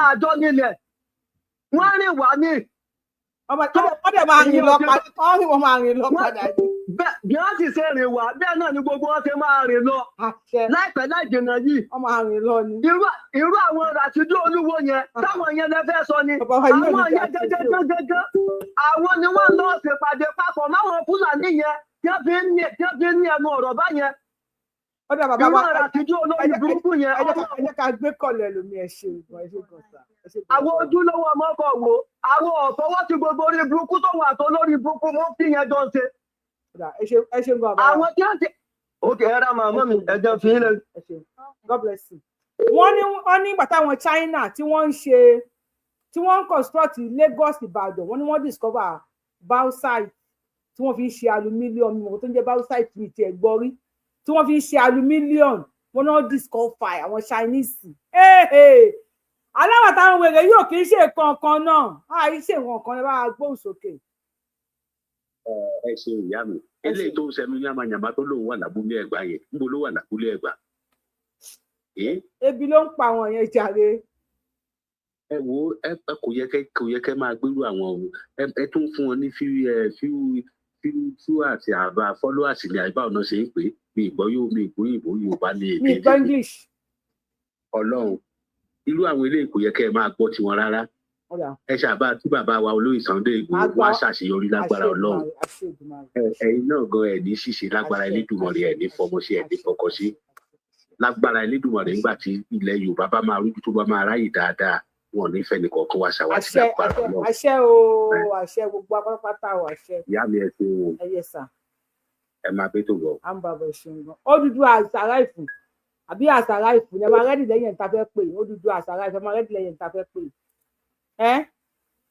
àjọ nílẹ̀ wọ́n rìn wá ní. Wọ́n dẹ̀ máa rìn lọ padà, wọ́n máa rìn lọ padà. Bí wọ́n sì ṣe rìn wá, bẹ́ẹ̀ náà ni gbogbo wọn ṣe máa rìn lọ láìpẹ́ láì jìnnà yìí. Wọ́n máa rìn lọ ni. Irú àwọn Ràṣídì Olúwo yẹn, táwọn yẹn lè fẹ́ sọ ni, àwọn yẹn gẹ́gẹ́gẹ́gẹ́, àwọn ni wọ́n lọ ṣèpàdé papọ̀ máwọn Fúlàní yẹn tí wọ́n fi ń ní ẹnu ọ̀rọ̀ báyẹn. Ọ̀dà bàbá wa, irú Ràṣídì olórí burúkú yẹn. Ẹ jẹ́ ká gbé kọ̀lẹ̀ lómi. Ẹ ṣe gan, ẹ ṣe gan sà. Àwọn ojúlówó ọmọ kọ̀ wo, àwọn ọ̀fọwọ́ ti gbogbo orí burúkú tó wà tó lórí burúkú mú kí yẹn jọ ń ṣe. Ẹ ṣe gan bàbá wa. Àwọn tí wọ́n ti ok, ẹ ra màmá mi, ẹ jẹ́ fi yín lẹ. God bless you. Wọ́n ní ìgbà táwọn China tí wọ́n ń ṣe, tí wọ́n ń construct Lagos Ìbàdàn, wọ́n ní wọ́n discover bauxite tí wọ́n fi ń ṣe aluminium. Ìmọ̀ tó ń jẹ́ bauxite ní tiẹ̀ gbọ́ rí, tí wọ́n fi ń ṣe aluminium. Wọ́n náà discover, àwọn Chinese. Aláwọ̀ táwọn wèrè yóò kì í ṣe kankan náà, àì ṣe nǹkan kan. Bá a gbóhùn sókè. Ẹ ṣe ìyá mi, eléyìí tó ń sẹnu yàmàyàmá tó lóun wà lábúlé Ẹ̀gbá yẹn, níbo ló wà lábúlé Ẹ̀gbá? Ebi ló ń pa àwọn yẹn jàre. Ẹ wo, ẹ kò yẹ kẹ máa gbèrú àwọn o. Ẹ tún fún wọn ní few few few few àti àbá followers ní àbá ọ̀nà ṣe ń pè é. Mi ìgbọ́ yóò, mi ìgbọ́ òyìnbó, Yorùbá ní èdè. Mi ìgbọ́ English. Ọlọ́run, irú àwọn eléyìí kò yẹ kẹ́ ẹ máa gbọ́ tiwọn rárá. Ẹ ṣàbá tí bàbá wa olóyè Sunday Igboho wá ṣàṣeyọrí lágbára Ọlọ́run. Ẹ̀yin náà gan ẹ ní ṣìṣe lágbára Elédùmarè, ẹ ní fọmọ sí, ẹ ní fọkọ sí lágbára Elédùmarè. Nígbà tí ilẹ̀ Yorùbá bá máa rújú, tó bá máa ráyè dáadáa, wọn ò ní fẹ́ ní kọ̀ọ̀kan wá ṣàwátì lágbára Ọlọ́run. Àṣẹ o, àṣẹ, gbogbo apátápátá o, àṣẹ. Ìyá mi, ẹ ṣe o. Ẹ yẹ sà. Ẹ máa bẹ tó bọ̀. À ń bàbọ̀ ṣeun gan. Odùduwà àṣàrà ìfún àbí àṣàrà ìfún, ẹ máa ready lẹ́yìn ẹ̀ta fẹ́ pè. Odùduwà àṣàrà ìfún, ẹ máa ready lẹ́yìn ẹ̀ta fẹ́ pè. Ẹ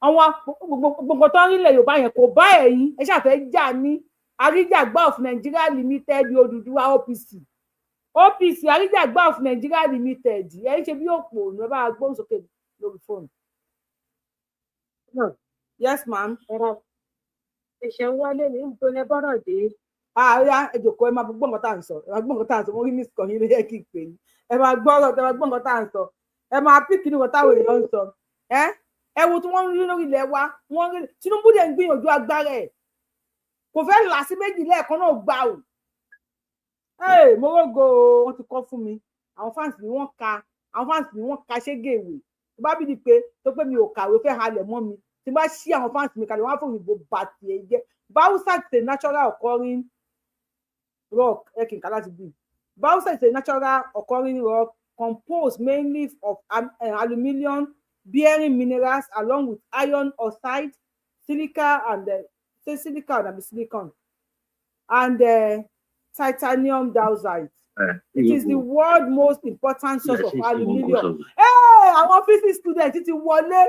àwọn gbogbo tó ń rí ilẹ̀ Yorùbá yẹn kò bá ẹ̀yin, ẹ ṣàfẹ́ jà ní Àríjàgbá of Nigeria Limited, Odùduwà OPC, OPC Àríjàgbá of Nigeria Limited. Ẹ ń ṣe bí òpó ònú. Ẹ bá gbóhùn sókè lórí fóònù. Yes, ma'am. Ẹ̀ṣẹ̀ ń wálé ní níbo lẹ bọ́rọ̀ dé. Ààrẹ, ẹ jòkó, ẹ máa gbọ́ nǹkan tá à ń sọ, ẹ máa gbọ́ nǹkan tá à ń sọ. Mo rí miss kan yín ló yẹ kí n pè yín. Ẹ máa gbọ́ ọ̀rọ̀, ẹ máa gbọ́ nǹkan tá à ń sọ, ẹ máa pick nǹkan táwọn èèyàn ń sọ. Ẹ wo tí wọ́n ń rí lórí ilẹ̀ wa, wọ́n ń rí Tinubu dẹ̀ ń gbìyànjú agbára ẹ̀, kò fẹ́ là sí méjì lẹ́ẹ̀kan náà gbà ò. Mo rógo, wọ́n ti kọ́ fún mi. Àwọn fans mi wọ́n ka, àwọn fans mi wọ́n ka ṣégèwé. Tó bá bí di pé tó pé mi ò kàwé fẹ́ halẹ̀ mọ́ mi, tí bá ṣí àwọn fans mi kalẹ̀, wọ́n á fòyìnbó bàtì ẹ̀ jẹ́. Bauxite is a natural occurring rock. Ẹ kì í ká láti bí. Bauxite is a natural occurring rock composed mainly of aluminium bearing minerals along with iron oxide, silica and say silica and silicon and titanium dioxide. It is the world most important source of aluminium. Hey, àwọn physics students ti wọlé.